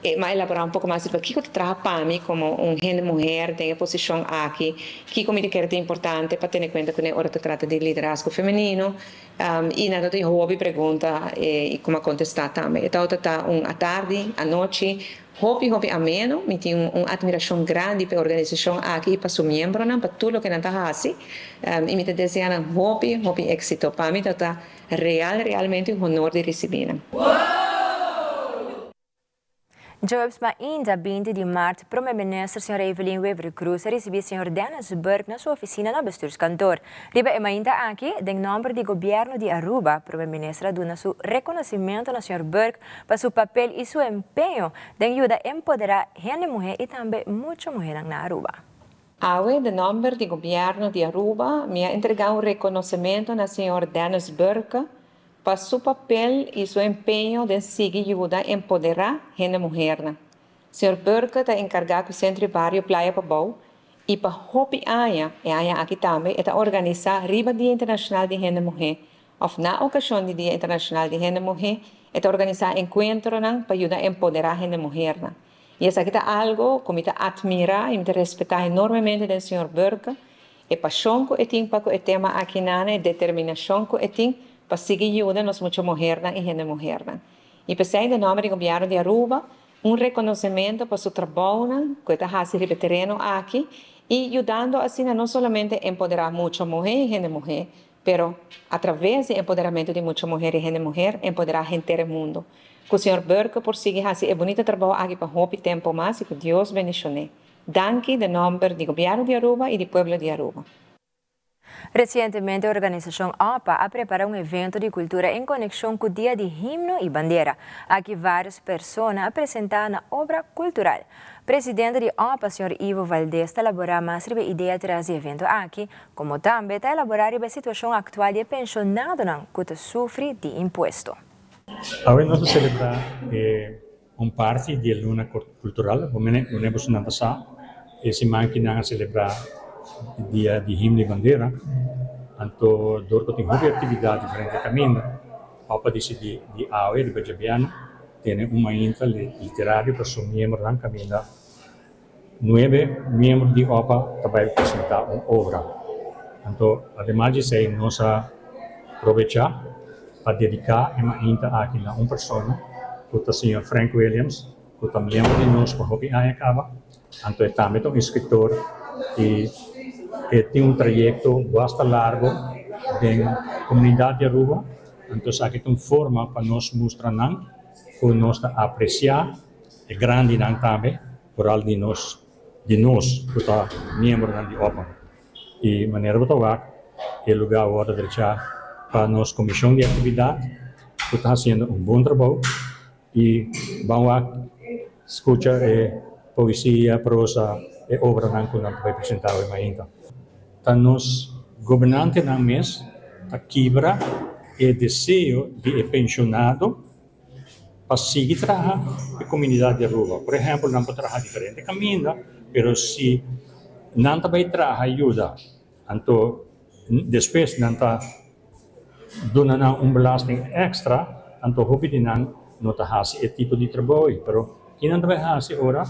E m'a elaborá un poko mas riba kiko ta traha pa mi komo un hende muher den e posishon aki, kiko mi ta kere ta importante pa tene kuenta kuné ora ta trata di liderazgo femenino i nan ta tin hopi pregunta i ku m'a kontestá tambe. E tabata ta un atardi, anochi, hopi hopi ameno. Mi tin un atmirashon grandi pa e organisashon aki i pa su miembronan pa tur loke nan ta hasi i mi ta deseá nan hopi hopi éksito. Pa mi tabata real realmente un honor di risibí nan. Djoebs mainta 20 di maart Prome Minister Sra. Evelyn Wever-Croes a ricibi Señor Dennis Burke na su oficina na Bestuurskantoor. Riba e mainta aki, den nomber di Gobierno di Aruba, Prome Minister a duna su reconocimento na Señor Burke pa su papel y su empeño den yuda empodera hende muhe y tambe mucho muhenan na Aruba. Awe, den nomber di Gobierno di Aruba, mi a entrega un reconocimento na Señor Dennis Burke pa su papel y su empeño den sigui yuda empoderá hende muhernan. Señor Burke ta encargá cu Centro y Bario Playa Pabou y pa hopi aña, e aña aki tambe, e ta organisá riba Dia Internacional di Hende Muhé of na ocasion di Dia Internacional di Hende Muhé e ta organisá encuentronan pa yuda empoderá hende muhernan. Y esaki ta algo cu mi ta admirá y mi ta respetá enormemente den señor Burke. E pashon ku e tin pa ku e tema aki nan, e determinashon ku e tin pa sigui yuda nos mucha muhernan i hende muhernan. I p'esei den nòmber di Gobièrnu di Aruba, un rekonosementu pa su trabounan ku e ta hasi riba e tereno aki Y yudando asina no solamente empodera mucha muher y hende muher, pero atraves di empoderamento di mucha muher y hende muher, empodera henter mundo. Cu señor Burke por sigui haci e bunita trabou aki pa hopi tempo mas y cu Dios bendicione. Danki den nomber di Gobierno di Aruba y di pueblo di Aruba. Recientemente organisacion OPA a prepara un evento di cultura en conexion cu Dia di Himno y Bandera. Aki varios persona a presenta nan obra cultural. Presidente di OPA, señor Ivo Valdez, ta elabora mas riba e idea tras di e evento aki, como tambe ta elabora riba e situacion actual di pensionadonan cu ta sufri di impuesto. Awe nos ta celebra un parti di e luna cultural, bo mene bo pasa, e siman cu nan a celebra Dia di Himno y Bandera, anto dor cu tin hopi actividad diferente caminda, OPA a dicidi di awe, di diabierna, tene un mainta literario pa su miembronan, caminda nuebe miembro di OPA ta bay presenta un obra. Anto, ademas di esey, nos a aprovecha pa dedica e mainta aki na un persona, cu ta señor Frank Williams, cu ta miembro di nos pa hopi aña caba. Anto, e tambe ta un escritor y tin un trayecto basta largo den comunidad di Aruba. Anto, aki ta un forma pa nos mustra nan cu nos ta aprecia e grandinan tambe, vooral di nos, cu ta miembro di OPA. Y manera bo ta wak, e lugar a wordo drecha pa nos comision di actividad, cu ta haciendo un bon trabou y ban scucha e poesia, prosa y obranan cu nan ta presenta ainda. Ta nos gobernantenan mes ta kibra e deseo di pensionado pa sigui traha e comunidad di Aruba. Por ehempel, nan por traha diferente caminda, pero si nan ta bay traha yuda, anto despues nan ta duna nan un belasting extra, anto hopi di nan no ta haci e tipo di trabou, pero kico nan ta bay haci ora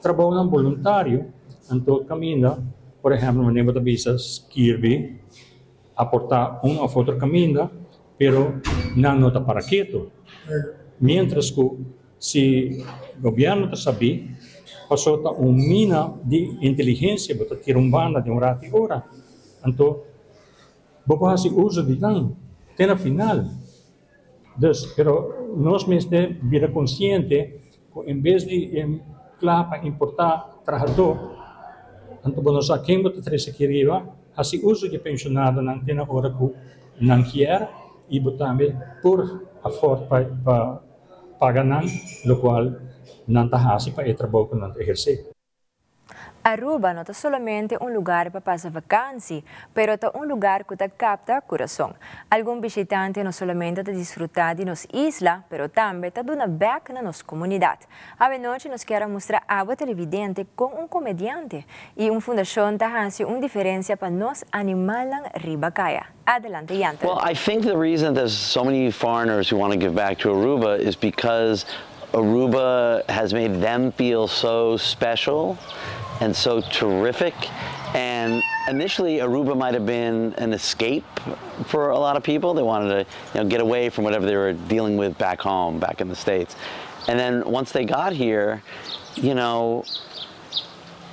trabounan voluntario, anto caminda, por ehempel, manera ta bisa skirbi, aporta un of otro caminda, pero nan no ta para keto. Mientras cu si gobierno ta sabi, paso ta un mina di inteligencia, bo ta tira un banda di un rato y ora. Anto, bo por haci uso di nan, te na final. Dus, pero nos mester bira consciente cu en bes di cla pa importa trahador, anto bo no sa ken bo ta trece aki riba, haci uso di pensionadonan te na ora cu nan kier y bo tambe por afford pa paga nan, locual nan ta haci pa e trabou cu nan ta eherce. Aruba no ta solamente un lugar pa pasa vakantie, pero ta un lugar cu ta capta curason. Algun bishitante no solamente ta disfruta di nos isla, pero tambe ta duna back na nos comunidad. Anochi nos kier mustra abo televidente con un comediante y un fundacion ta haci un diferencia pa nos animalnan riba caya. Adelante, Yanta. Well, I think the reason there's so many foreigners who want to give back to Aruba is because Aruba has made them feel so special and so terrific. And initially, Aruba might have been an escape for a lot of people. They wanted to get away from whatever they were dealing with back home, back in the States. And then once they got here,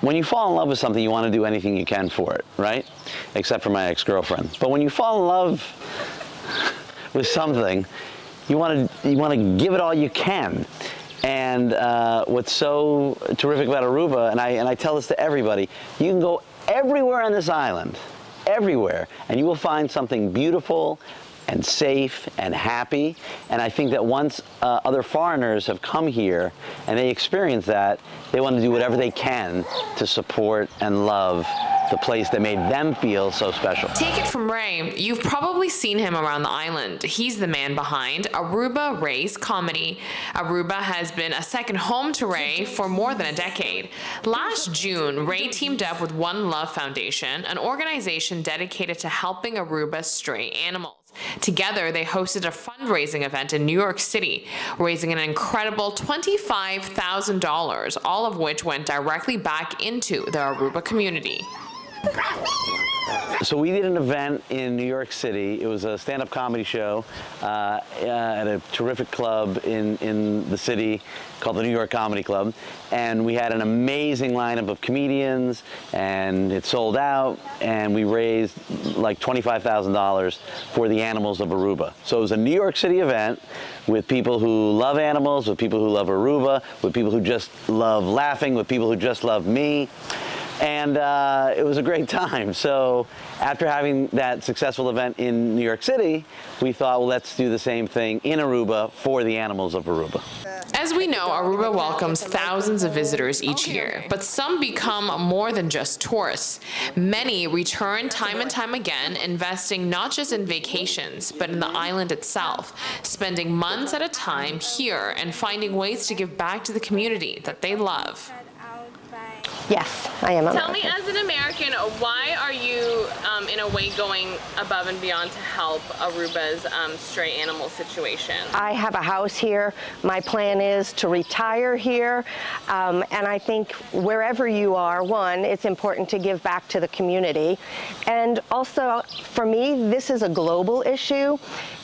when you fall in love with something, you want to do anything you can for it, right? Except for my ex-girlfriend. But when you fall in love with something, you want to give it all you can. And what's so terrific about Aruba, and I tell this to everybody, you can go everywhere on this island, everywhere, and you will find something beautiful and safe and happy. And I think that once other foreigners have come here and they experience that, they want to do whatever they can to support and love the place that made them feel so special. Take it from Ray. You've probably seen him around the island. He's the man behind Aruba Ray's Comedy. Aruba has been a second home to Ray for more than a decade. Last June, Ray teamed up with One Love Foundation, an organization dedicated to helping Aruba stray animals. Together, they hosted a fundraising event in New York City, raising an incredible $25,000, all of which went directly back into the Aruba community. So we did an event in New York City. It was a stand-up comedy show uh, at a terrific club in, in the city called the New York Comedy Club. And we had an amazing lineup of comedians, and it sold out, and we raised like $25,000 for the animals of Aruba. So it was a New York City event with people who love animals, with people who love Aruba, with people who just love laughing, with people who just love me. And uh, it was a great time. So after having that successful event in New York City, we thought, well, let's do the same thing in Aruba for the animals of Aruba. As we know, Aruba welcomes thousands of visitors each year, but some become more than just tourists. Many return time and time again, investing not just in vacations, but in the island itself, spending months at a time here and finding ways to give back to the community that they love. Yes, I am. Tell me, as an American, why are you, um, in a way, going above and beyond to help Aruba's um, stray animal situation? I have a house here. My plan is to retire here. Um, and I think wherever you are, one, it's important to give back to the community. And also, for me, this is a global issue.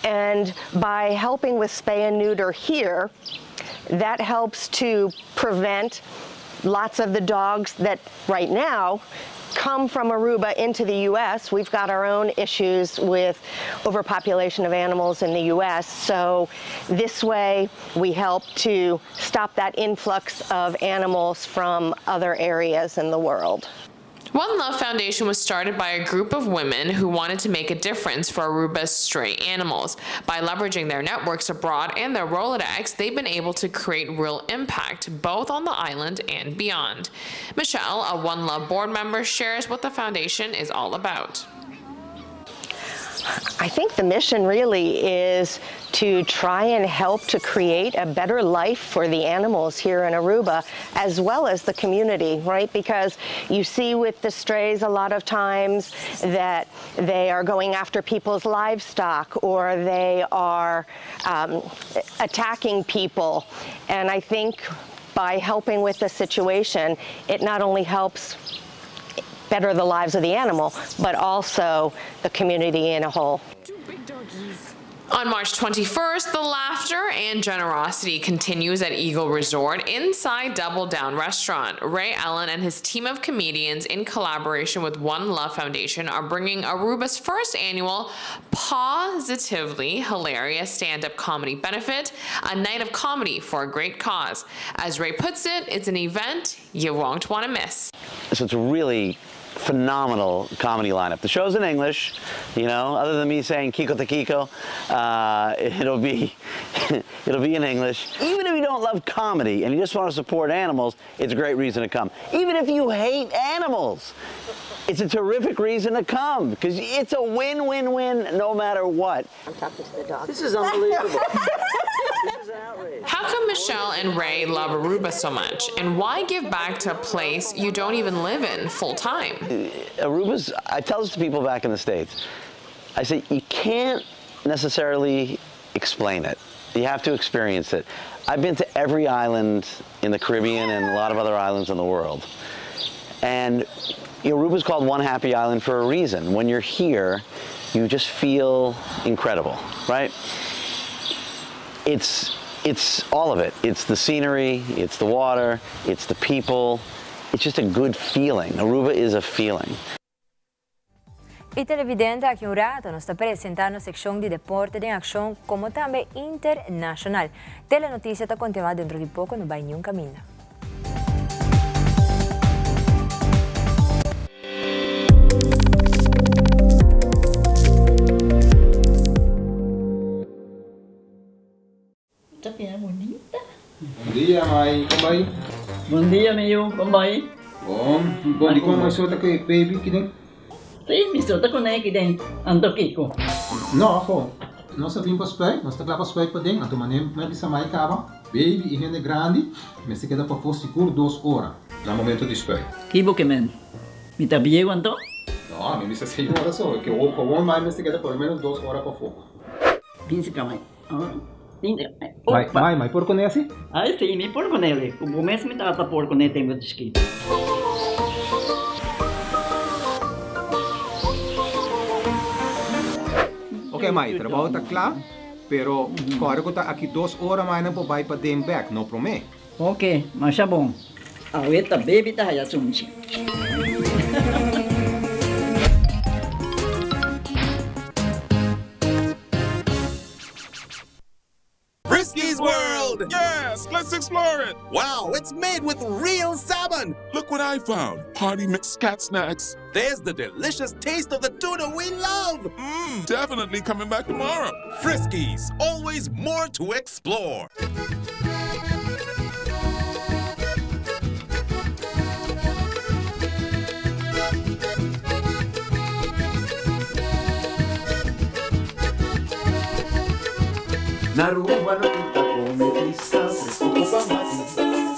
And by helping with spay and neuter here, that helps to prevent lots of the dogs that right now come from Aruba into the U.S. We've got our own issues with overpopulation of animals in the U.S. So this way we help to stop that influx of animals from other areas in the world. One Love Foundation was started by a group of women who wanted to make a difference for Aruba's stray animals. By leveraging their networks abroad and their Rolodex, they've been able to create real impact, both on the island and beyond. Michelle, a One Love board member, shares what the foundation is all about. I think the mission really is to try and help to create a better life for the animals here in Aruba as well as the community, right? Because you see with the strays a lot of times that they are going after people's livestock or they are um, attacking people. And I think by helping with the situation, it not only helps better the lives of the animal, but also the community in a whole. On March 21st, the laughter and generosity continues at Eagle Resort inside Double Down Restaurant. Ray Allen and his team of comedians, in collaboration with One Love Foundation, are bringing Aruba's first annual positively hilarious stand up comedy benefit, a night of comedy for a great cause. As Ray puts it, it's an event you won't want to miss. So it's really phenomenal comedy lineup. The show's in English, you know, other than me saying Kiko to Kiko, uh, it'll be it'll be in English. Even if you don't love comedy and you just want to support animals, it's a great reason to come. Even if you hate animals, it's a terrific reason to come because it's a win-win-win no matter what. I'm talking to the dog. This is unbelievable. How come Michelle and Ray love Aruba so much? And why give back to a place you don't even live in full time? Aruba's, I tell this to people back in the States. I say, you can't necessarily explain it. You have to experience it. I've been to every island in the Caribbean and a lot of other islands in the world. And you know, Aruba's called One Happy Island for a reason. When you're here, you just feel incredible, right? It's it's all of it. It's the scenery, it's the water, it's the people. It's just a good feeling. Aruba is a feeling. Y televidente aki un rato nos ta presenta nos seccion di deporte den accion como tambe internacional. Telenoticia ta continua dentro di poco no bay niun caminda. Ta bira bunita. Bon dia, mai. Kon bai? Bon dia, mi yu. Kon bai? Bon. Bon, dikon mai so ta ku e baby kiden? Si, mi so ta ku ne kiden. Anto kiko? No, afo. Nos a bin pa spuit. Nos ta kla pa spuit paden. Anto manera mi a bisa mai kaba, baby i hende grandi mester keda pafó sigur dos ora na momento di spuit. Ki bo ke men? Mi ta bieu anto? No, mi bisa seis ora so. Ke gewoon mai mester keda por lo menos dos ora pafó. Binsi ka mai. Mai, mai, mai por kuné asi? Ai si, mi por kuné. Ku bo mes mi tata por kuné tempu di chikito. Ok, mai, trabou ta kla, pero kòrda ku ta aki dos ora mai nan por bai paden bèk, no promé. Ok, masha bon. Awe ta baby ta haya sunchi. Friskies World! Yes, let's explore it! Wow, it's made with real salmon! Look what I found! Party mix cat snacks. There's the delicious taste of the tuna we love! Mmm, definitely coming back tomorrow. Friskies, always more to explore. Na Aruba no tin ta come pisca fresco cu pan bati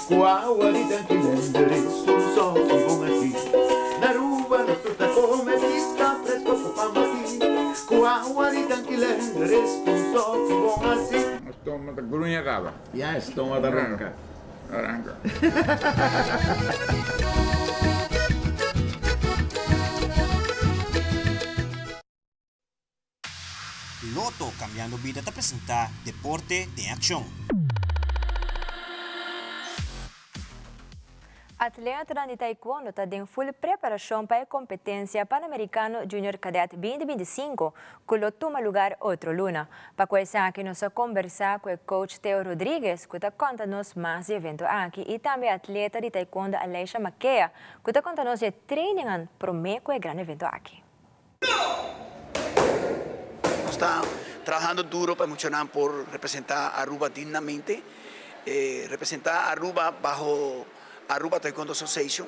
Cu awa di tanki Lenderis tur soki bon aki Na Aruba nos tur ta come pisca fresco cu pan bati Cu awa di tanki Lenderis tur soki bon asi. Stoma ta gruña caba. Ya e stoma ta ronca. Ronca. Lotto Cambiando Bida ta presenta Deporte den Accion. Atletanan di taekwondo ta den full preparacion pa e competencia Panamericano Junior Cadet 2025 cu lo tuma lugar otro luna. Pa cu esaki nos a combersa cu e coach Theo Rodriguez cu ta conta nos mas di evento aki y tambe atleta di taekwondo Aleisha Makea cu ta conta nos di e trainingan prome cu e gran evento aki. Nos ta trahando duro pa e muchanan por representa Aruba dignamente, representa Aruba baho Aruba Taekwondo Association.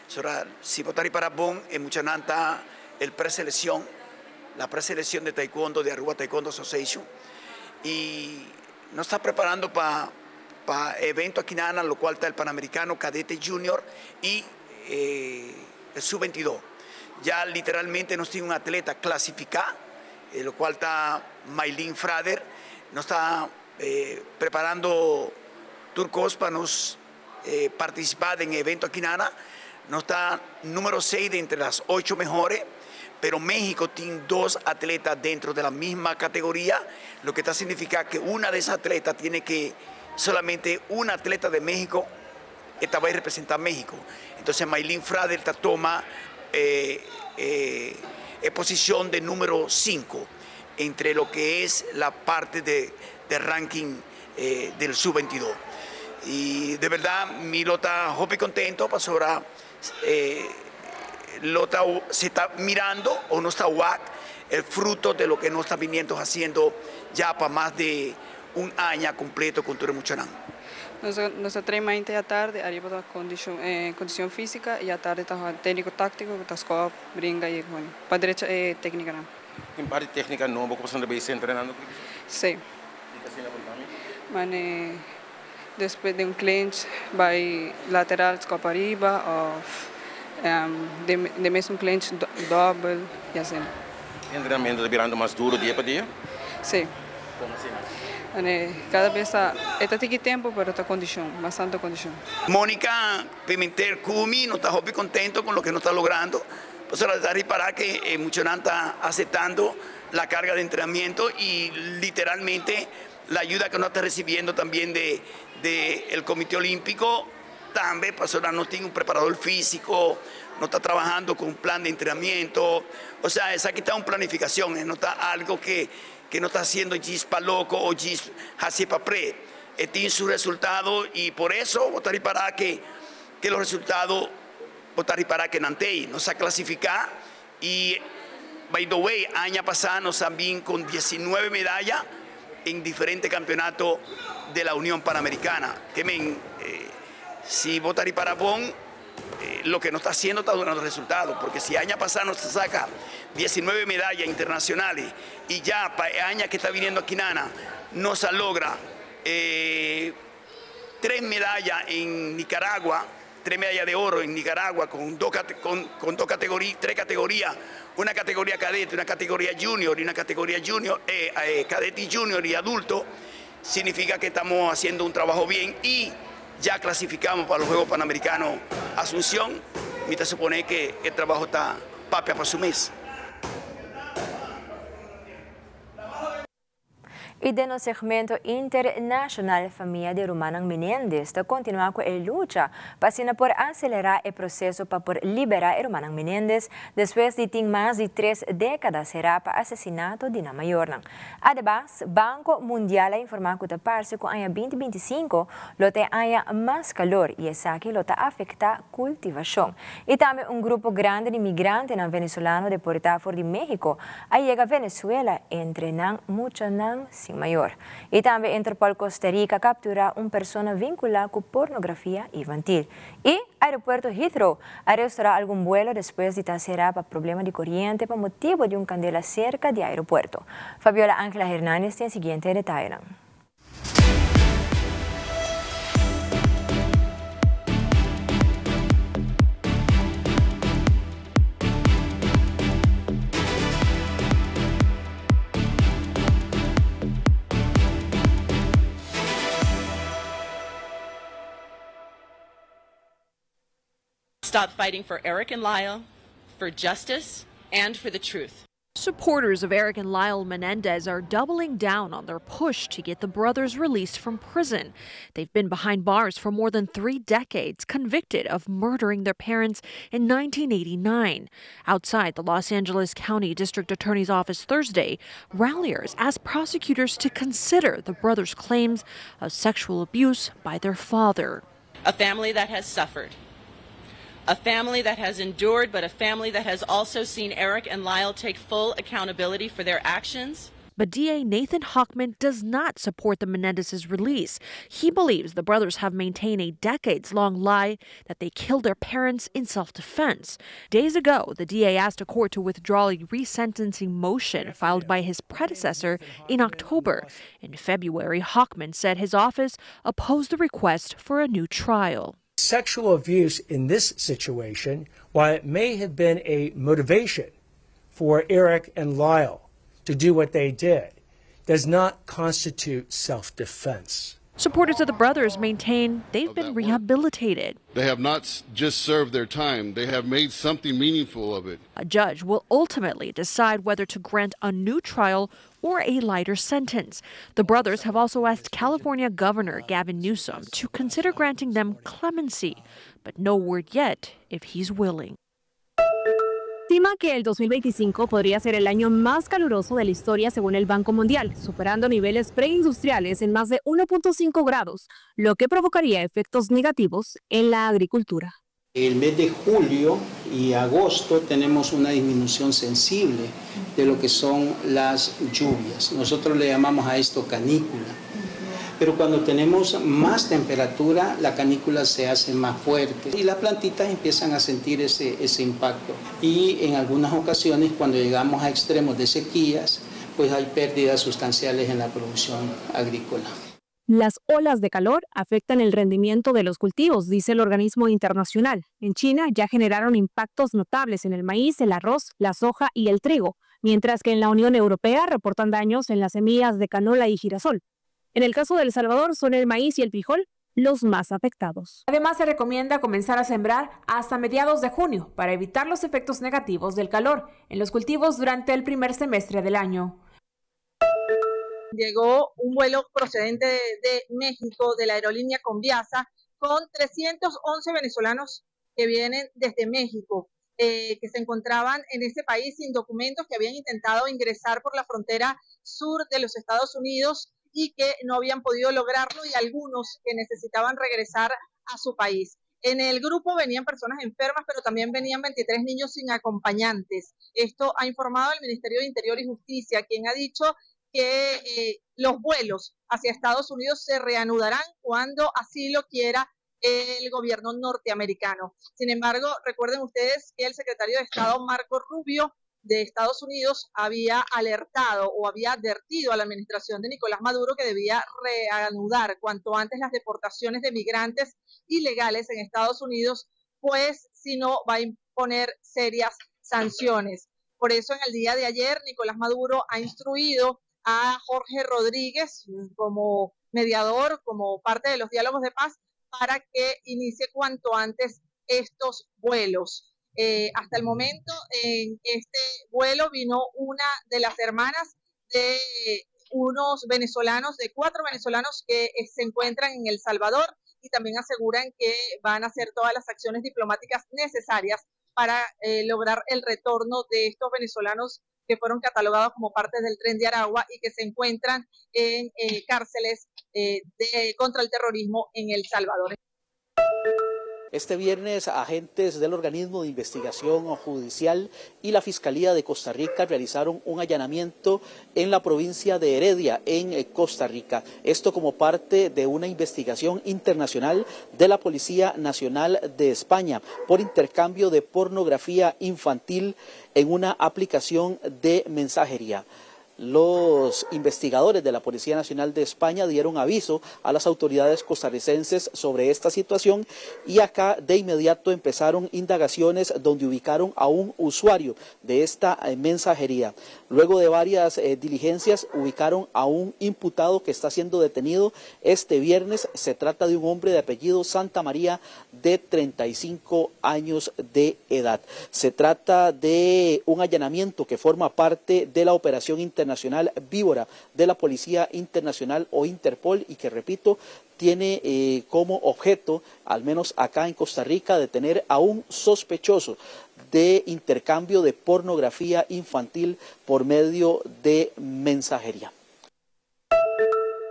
Sora si bo ta ripara bon e muchanan ta el preseleccion, la preseleccion de Taekwondo de Aruba Taekwondo Association y nos ta preparando pa pa e evento akinana lo cual ta el Panamericano Cadete Junior y el sub 22. Ya literalmente nos tin un atleta clasifica, lo cual ta Maylin Frader. Nos ta preparando tur cos pa nos participa den e evento akinana. Nos ta numero seis de entre las ocho mejores, pero Mexico tin dos atleta dentro de la misma categoria, lo que ta significa que una de esas atletas tiene que solamente un atleta de Mexico e ta bai representá México. Entonces Maylin Fradel ta toma e posicion de numero sinku entre lo que es la parte de ranking del sub 22. Y de berdad mi lo ta hopi contento pasobra lo ta se ta mirando o nos ta wak el fruto de lo que nos ta biniendo haciendo ya pa mas de un aña completo con tur e muchanan. Nos nos ta train mainta y atardi, ariba ta condicion condicion fisica y atardi ta haci tecnico tactico cu ta scoop, bringa y bueno pa drecha e tecnicanan. Tin par di tecnica nobo cu boso ta bay entrenando cu ekipo? Si. Y ta asina por tami? Mane despues di un clinch bay lateral scoop ariba of den den mesun clinch dobel y asina. E entrenamento ta birando mas duro dia pa dia? Si. Como asina? Ane, cada bes ta, e ta tiki tempo pero ta condicion, bastante condicion. Monica Pimentel cu mi no ta hopi contento con loke nos ta logrando, pasobra ta ripara ke e muchanan ta aceptando la carga de entrenamiento y literalmente la ayuda ke nos ta recibiendo tambien de de el Comite Olimpico tambe pasobra no tin un preparador fisico, no ta trabahando con un plan de entrenamiento, osea esaki ta un planificacion, e no ta algo ke ke no ta haciendo djis pa loco o djis haci pa pre. E tin su resultado y por eso bo ta ripara ke ke los resultado bo ta ripara ke nan tey. Nos a clasifica y by the way aña pasa nos a bin con 19 medaya en diferente campeonato de la Union Panamericana. Ke men si bo ta ripara bon. Loke nos ta haciendo ta dunando resultado, porque si aña pasa nos ta saca 19 medalla internacionales y ya pa e aña que ta viniendo akinana nos a logra tres medalla en Nicaragua, tres medalla de oro en Nicaragua con dos con dos categoría, tres categoría, una categoría cadete, una categoría junior y una categoría junior, cadete y junior y adulto, significa que estamos haciendo un trabajo bien y ya clasificamos para los Juegos Panamericanos Asunción, mi ta supone que e trabajo ta papia pa su mes. Y den nos segmento internacional famia di rumannan Menendez ta continua cu e lucha pa asina por acelera e proceso pa por libera e rumannan Menendez despues di tin mas di tres decada cera pa asesinato di nan mayornan. Adebas, Banco Mundial a informa cu ta parce cu aña binti 25 lo ta e aña mas calor y esaki lo ta afecta cultivacion. Y tambe un grupo grandi di migrantenan Venezolano deporta for di Mexico a yega Venezuela entre nan muchanan sin mayor. Y tambe Interpol Costa Rica a captura un persona vincula cu pornografia infantil. Y Aeropuerto Heathrow a restaura algun buelo despues di ta cera pa problema di coriente pa motibo di un candela cerca di aeropuerto. Fabiola Angela Hernandez tin e siguiente detayenan. Stop fighting for Eric and Lyle, for justice and for the truth. Supporters of Eric and Lyle Menendez are doubling down on their push to get the brothers released from prison. They've been behind bars for more than three decades, convicted of murdering their parents in 1989. Outside the Los Angeles County District Attorney's Office Thursday, ralliers asked prosecutors to consider the brothers' claims of sexual abuse by their father. A family that has suffered a family that has endured, but a family that has also seen Eric and Lyle take full accountability for their actions. But DA Nathan Hochman does not support the Menendez's release. He believes the brothers have maintained a decades long lie that they killed their parents in self defense. Days ago, the DA asked a court to withdraw a resentencing motion filed by his predecessor in October. In February, Hochman said his office opposed the request for a new trial. Sexual abuse in this situation, while it may have been a motivation for Eric and Lyle to do what they did, does not constitute self defense. Supporters of the brothers maintain they've been rehabilitated. They have not just served their time, they have made something meaningful of it. A judge will ultimately decide whether to grant a new trial or a lighter sentence. The brothers have also asked California Governor Gavin Newsom to consider granting them clemency, but no word yet if he's willing. Estima que el 2025 podría ser el año más caluroso de la historia según el Banco Mundial, superando niveles preindustriales en más de 1.5 grados, lo que provocaría efectos negativos en la agricultura. El mes de julio y agosto tenemos una disminución sensible de lo que son las lluvias. Nosotros le llamamos a esto canícula. Pero cuando tenemos más temperatura, la canícula se hace más fuerte y las plantitas empiezan a sentir ese, ese impacto. Y en algunas ocasiones, cuando llegamos a extremos de sequías, pues hay pérdidas sustanciales en la producción agrícola. Las olas de calor afectan el rendimiento de los cultivos, dice el organismo internacional. En China ya generaron impactos notables en el maíz, el arroz, la soja y el trigo, mientras que en la Unión Europea reportan daños en las semillas de canola y girasol. En el caso de El Salvador son el maíz y el frijol los más afectados. Además, se recomienda comenzar a sembrar hasta mediados de junio para evitar los efectos negativos del calor en los cultivos durante el primer semestre del año. Llegó un vuelo procedente de, México, de la aerolínea Conviasa, con 311 venezolanos que vienen desde México, eh, que se encontraban en ese país sin documentos, que habían intentado ingresar por la frontera sur de los Estados Unidos y que no habían podido lograrlo y algunos que necesitaban regresar a su país. En el grupo venían personas enfermas, pero también venían 23 niños sin acompañantes. Esto ha informado el Ministerio de Interior y Justicia, quien ha dicho que eh, los vuelos hacia Estados Unidos se reanudarán cuando así lo quiera el gobierno norteamericano. Sin embargo, recuerden ustedes que el secretario de Estado Marco Rubio de Estados Unidos había alertado o había advertido a la administración de Nicolás Maduro que debía reanudar cuanto antes las deportaciones de migrantes ilegales en Estados Unidos, pues si no va a imponer serias sanciones. Por eso en el día de ayer Nicolás Maduro ha instruido a Jorge Rodríguez como mediador, como parte de los diálogos de paz, para que inicie cuanto antes estos vuelos. Eh, hasta el momento, en este vuelo vino una de las hermanas de unos venezolanos, de cuatro venezolanos que eh, se encuentran en El Salvador y también aseguran que van a hacer todas las acciones diplomáticas necesarias para eh, lograr el retorno de estos venezolanos que fueron catalogados como parte del tren de Aragua y que se encuentran en eh, cárceles eh, de, contra el terrorismo en El Salvador. Este viernes, agentes del organismo de investigación judicial y la Fiscalía de Costa Rica realizaron un allanamiento en la provincia de Heredia, en eh, Costa Rica. Esto como parte de una investigación internacional de la Policía Nacional de España por intercambio de pornografía infantil en una aplicación de mensajería. Los investigadores de la Policía Nacional de España dieron aviso a las autoridades costarricenses sobre esta situación y acá de inmediato empezaron indagaciones donde ubicaron a un usuario de esta eh, mensajería. Luego de varias eh, diligencias ubicaron a un imputado que está siendo detenido este viernes. Se trata de un hombre de apellido Santa María de 35 años de edad. Se trata de un allanamiento que forma parte de la operación internacional Nacional Víbora de la Policía Internacional o Interpol y que, repito, tiene eh, como objeto, al menos acá en Costa Rica, detener a un sospechoso de intercambio de pornografía infantil por medio de mensajería.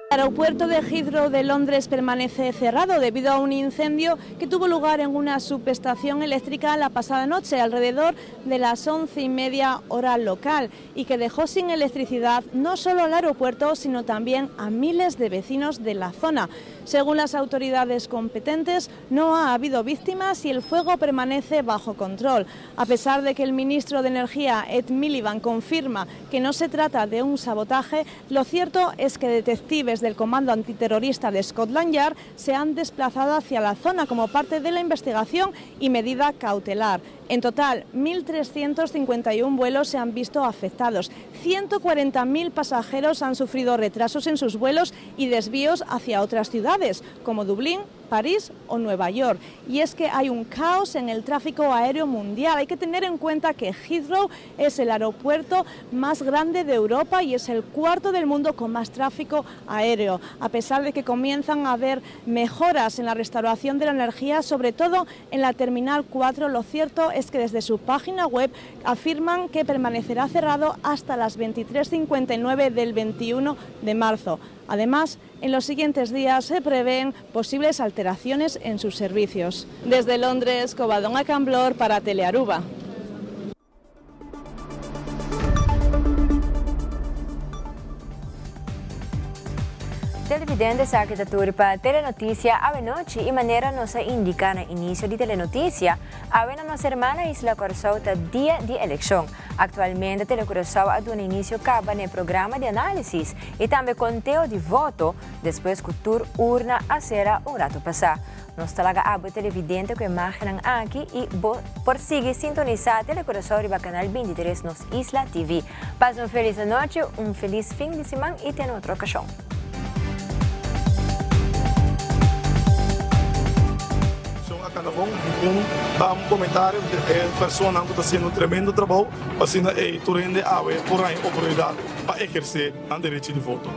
El aeropuerto de Heathrow de Londres permanece cerrado debido a un incendio que tuvo lugar en una subestación eléctrica la pasada noche, alrededor de las once y media hora local, y que dejó sin electricidad no solo al aeropuerto, sino también a miles de vecinos de la zona. Según las autoridades competentes, no ha habido víctimas y el fuego permanece bajo control. A pesar de que el ministro de Energía, Ed Miliband, confirma que no se trata de un sabotaje, lo cierto es que detectives del Comando Antiterrorista de Scotland Yard se han desplazado hacia la zona como parte de la investigación y medida cautelar. En total, 1.351 vuelos se han visto afectados. 140.000 pasajeros han sufrido retrasos en sus vuelos y desvíos hacia otras ciudades, como Dublín, París o Nueva York. Y es que hay un caos en el tráfico aéreo mundial. Hay que tener en cuenta que Heathrow es el aeropuerto más grande de Europa y es el cuarto del mundo con más tráfico aéreo. A pesar de que comienzan a haber mejoras en la restauración de la energía, sobre todo en la Terminal 4, lo cierto es que desde su página web afirman que permanecerá cerrado hasta las 23.59 del 21 de marzo. Además, en los siguientes días se prevén posibles alteraciones en sus servicios. Desde Londres, Covadonga Camblor para Telearuba. Televidente esaki ta tur pa Telenoticia awe nochi y manera nos a indica na inicio di Telenoticia, awe na nos hermana isla Corsou ta dia di eleccion. Actualmente Telecuraçao a duna inicio caba na e programa di analisis y tambe conteo di voto despues cu tur urna a cera un rato pasa. Nos ta laga abo televidente cu e imagennan aki y bo por sigui sintonisa Telecuraçao riba canal 23 Nos Isla TV. Pasa un felis anochi, un felis fin di siman y te na otro ocasion. Son a cada bon un da un comentario di e personanan cu ta haciendo un tremendo trabou pa asina ey tur hende awe por haña oportunidad pa eherce nan derecho di voto.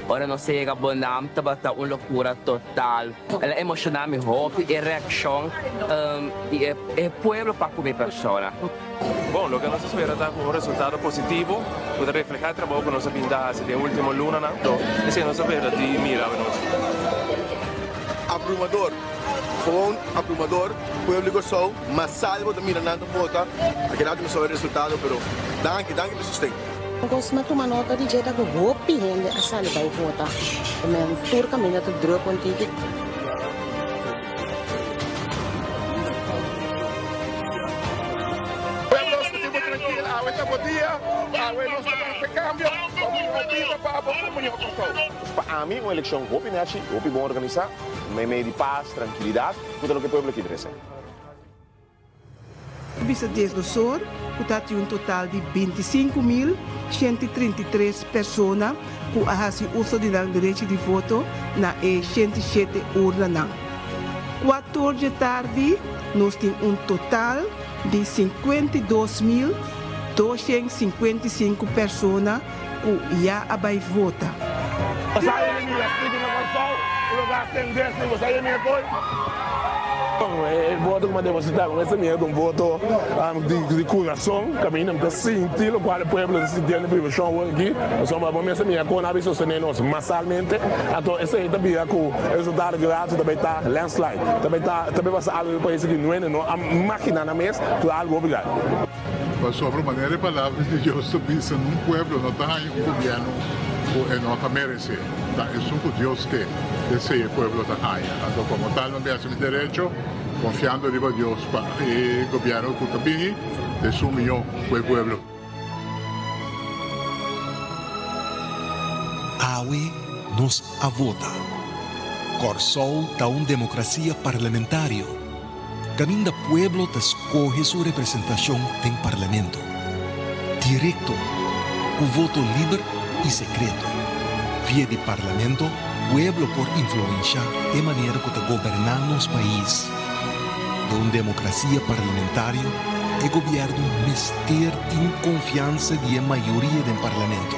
Ora nos a yega Bonam tabata un locura total. El a emociona mi hopi e reaccion di e pueblo pa cu mi persona. Bon, loke nos ta spera ta cu un resultado positivo cu ta refleha e trabou cu nos a bin ta haci den e ultimo lunanan. Esey nos ta spera di mira awenochi. Abrumador, gewoon abrumador, pueblo di Kòrsou masal bo ta mira nan ta vota, aki nos a wak e resultado pero danki, danki pa e sosten. Un kos mi a tuma nota di dje ta ku hopi hende a sali bai vota. Men tur kaminda ta druk un tiki. Pueblo sinti bo trankil, awe ta bo dia, awe nos ta ban haci cambio pa un mihor bida pa abo un mihor Kòrsou. Pa ami un elekshon hopi nechi, hopi bon organisá, meimei di pas, trankilidat, ku ta loke pueblo ki merese. A bisa desdosor ku ta tin un total di 25.133 persona ku a hasi uso di nan derechi di voto na e 107 urnanan. Kuator dje tardi nos tin un total di 52.000. 255 persona ku ya a bai vota. E voto ku mi a depositá ku mester mira ta un voto di kurason, kaminda mi ta sinti lokual e pueblo ta sintiendo privashon awor aki, pasobra bo mester mira kon nan a bin sostené nos masalmente, anto esei ta bira ku e resultado grato ta bai ta landslide, ta bai ta ta bai pasa algu den e pais aki nuende no a maginá nan mes ku ta algu hopi grandi. Pasobra manera e Palabra di Dios ta bisa, Nun pueblo no ta haña un gobièrnu ku e no ta meresé, ta esun ku Dios ke, esei e pueblo ta haña. Anto komo tal mi a hasi mi derecho, konfiando riba Dios pa e gobièrnu ku ta bini ta esun mihó ku e pueblo. Awe nos a vota. Kòrsou ta un demokrasia parlamentario. Kaminda pueblo ta skohe su representashon den Parlamento, direkto, ku voto liber i sekreto. Via di Parlamento pueblo por influenshá e manera ku ta goberná nos pais. Den un demokrasia parlamentario e gobièrnu mester tin konfiansa di e mayoria den Parlamento.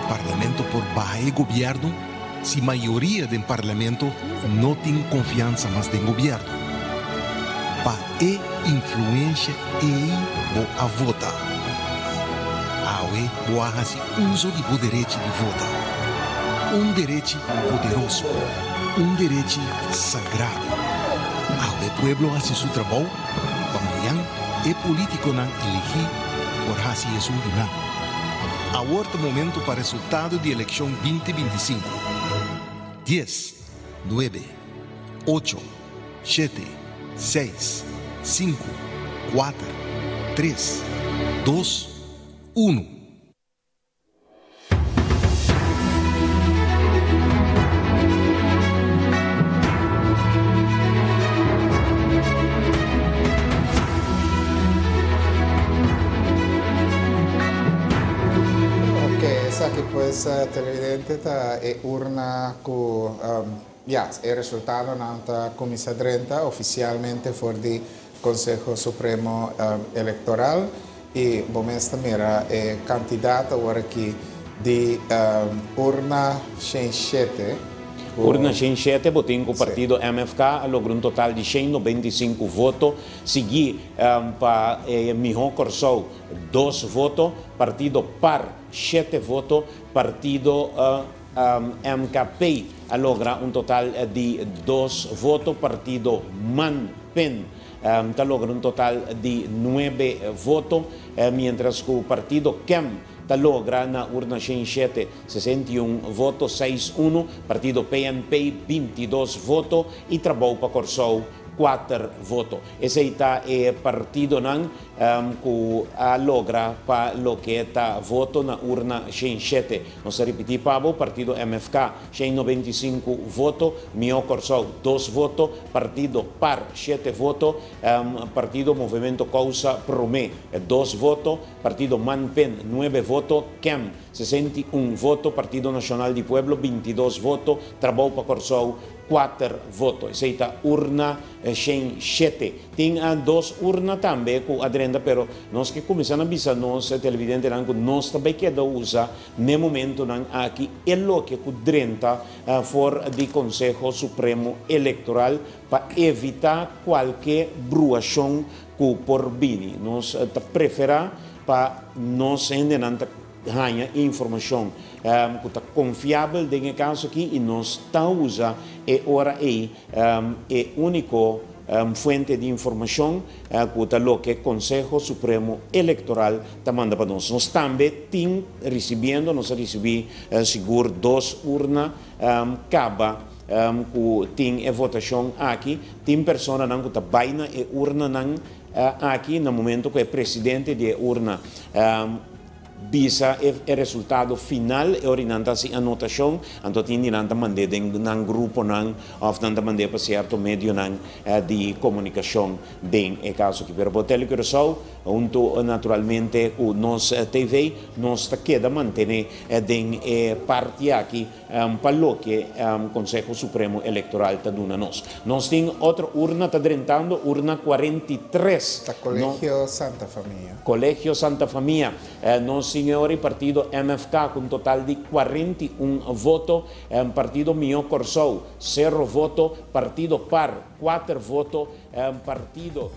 Parlamento por baha e gobièrnu Si mayoria den parlamento no tin confiansa mas den gobierno, pa e influencia ey bo a vota. Awe bo a haci uso di bo derechi di vota. Un derechi poderoso, un derechi sagrado. Awe pueblo haci su trabou pa mañan e politiconan elegi por haci esun di nan. Awor ta momento pa resultado di elekshon 2025. Dies, nuebe, ocho, shete, seis, sinku, kuater, tres, dos, unu. Ok, esaki pues televidente ta e urna cu ya, e resultadonan ta cuminsa drenta oficialmente for di Conseho Supremo Electoral y bo mes ta mira e cantidad awor aki di urna 107. Urna 107, bo tin cu partido MFK a logra un total di 195 voto, sigui pa e Mihó Kòrsou dos voto, partido par shete voto, partido MKP a logra un total di dos voto, partido man, pen, ta logra un total di nuebe voto, mientras cu partido kem ta logra na urna 107, 61 voto, seis unu, partido PNP 22 voto y Trabou pa Kòrsou kuater voto. Esei ta e partidonan ku a logra pa loke ta voto na urna 107. Nos ta ripití pa bo, partido MFK 195 voto, Mihó Kòrsou dos voto, partido par shete voto, partido Movemento Kousa Promé dos voto, partido Manpen nuebe voto, kem 61 voto, Partido Nashonal di Pueblo 22 voto, Trabou pa Kòrsou kuater voto. Esei ta urna 107. Tin dos urna tambe ku a drenta pero nos ke kuminsá na bisa nos televidentenan ku nos ta bai keda usa n'e momentunan aki e loke ku drenta for di Konseho Supremo Elektoral pa evitá kualke bruashon ku por bini. Nos ta preferá pa nos hendenan ta haña informashon ku ta konfiabel den e kaso aki i nos ta usa e ora ei e úniko fuente di informashon ku ta loke Konseho Supremo Elektoral ta manda pa nos. Nos tambe tin risibiendo, nos a risibí sigur dos urna kaba ku tin e votashon aki. Tin personanan ku ta bai na e urnanan aki na momento ku e presidente di e urna. Bisa e resultado final e ora nan ta hasi anotashon, anto tin di nan ta mand'é den nan gruponan òf nan ta mand'é pa sierto medionan di komunikashon den e kaso aki. Pero por Tele Curaçao huntu naturalmente ku nos TV nos ta keda mantené den e parti aki pa loke Konseho Supremo Elektoral ta duna nos. Nos tin otro urna ta drentando, urna 43. Ta Colegio Santa Famia. Colegio Santa Famia. Nos tin e ora e partido MFK ku un total di 41 voto, partido Mihó Kòrsou, sero voto, partido par, kuater voto, partido.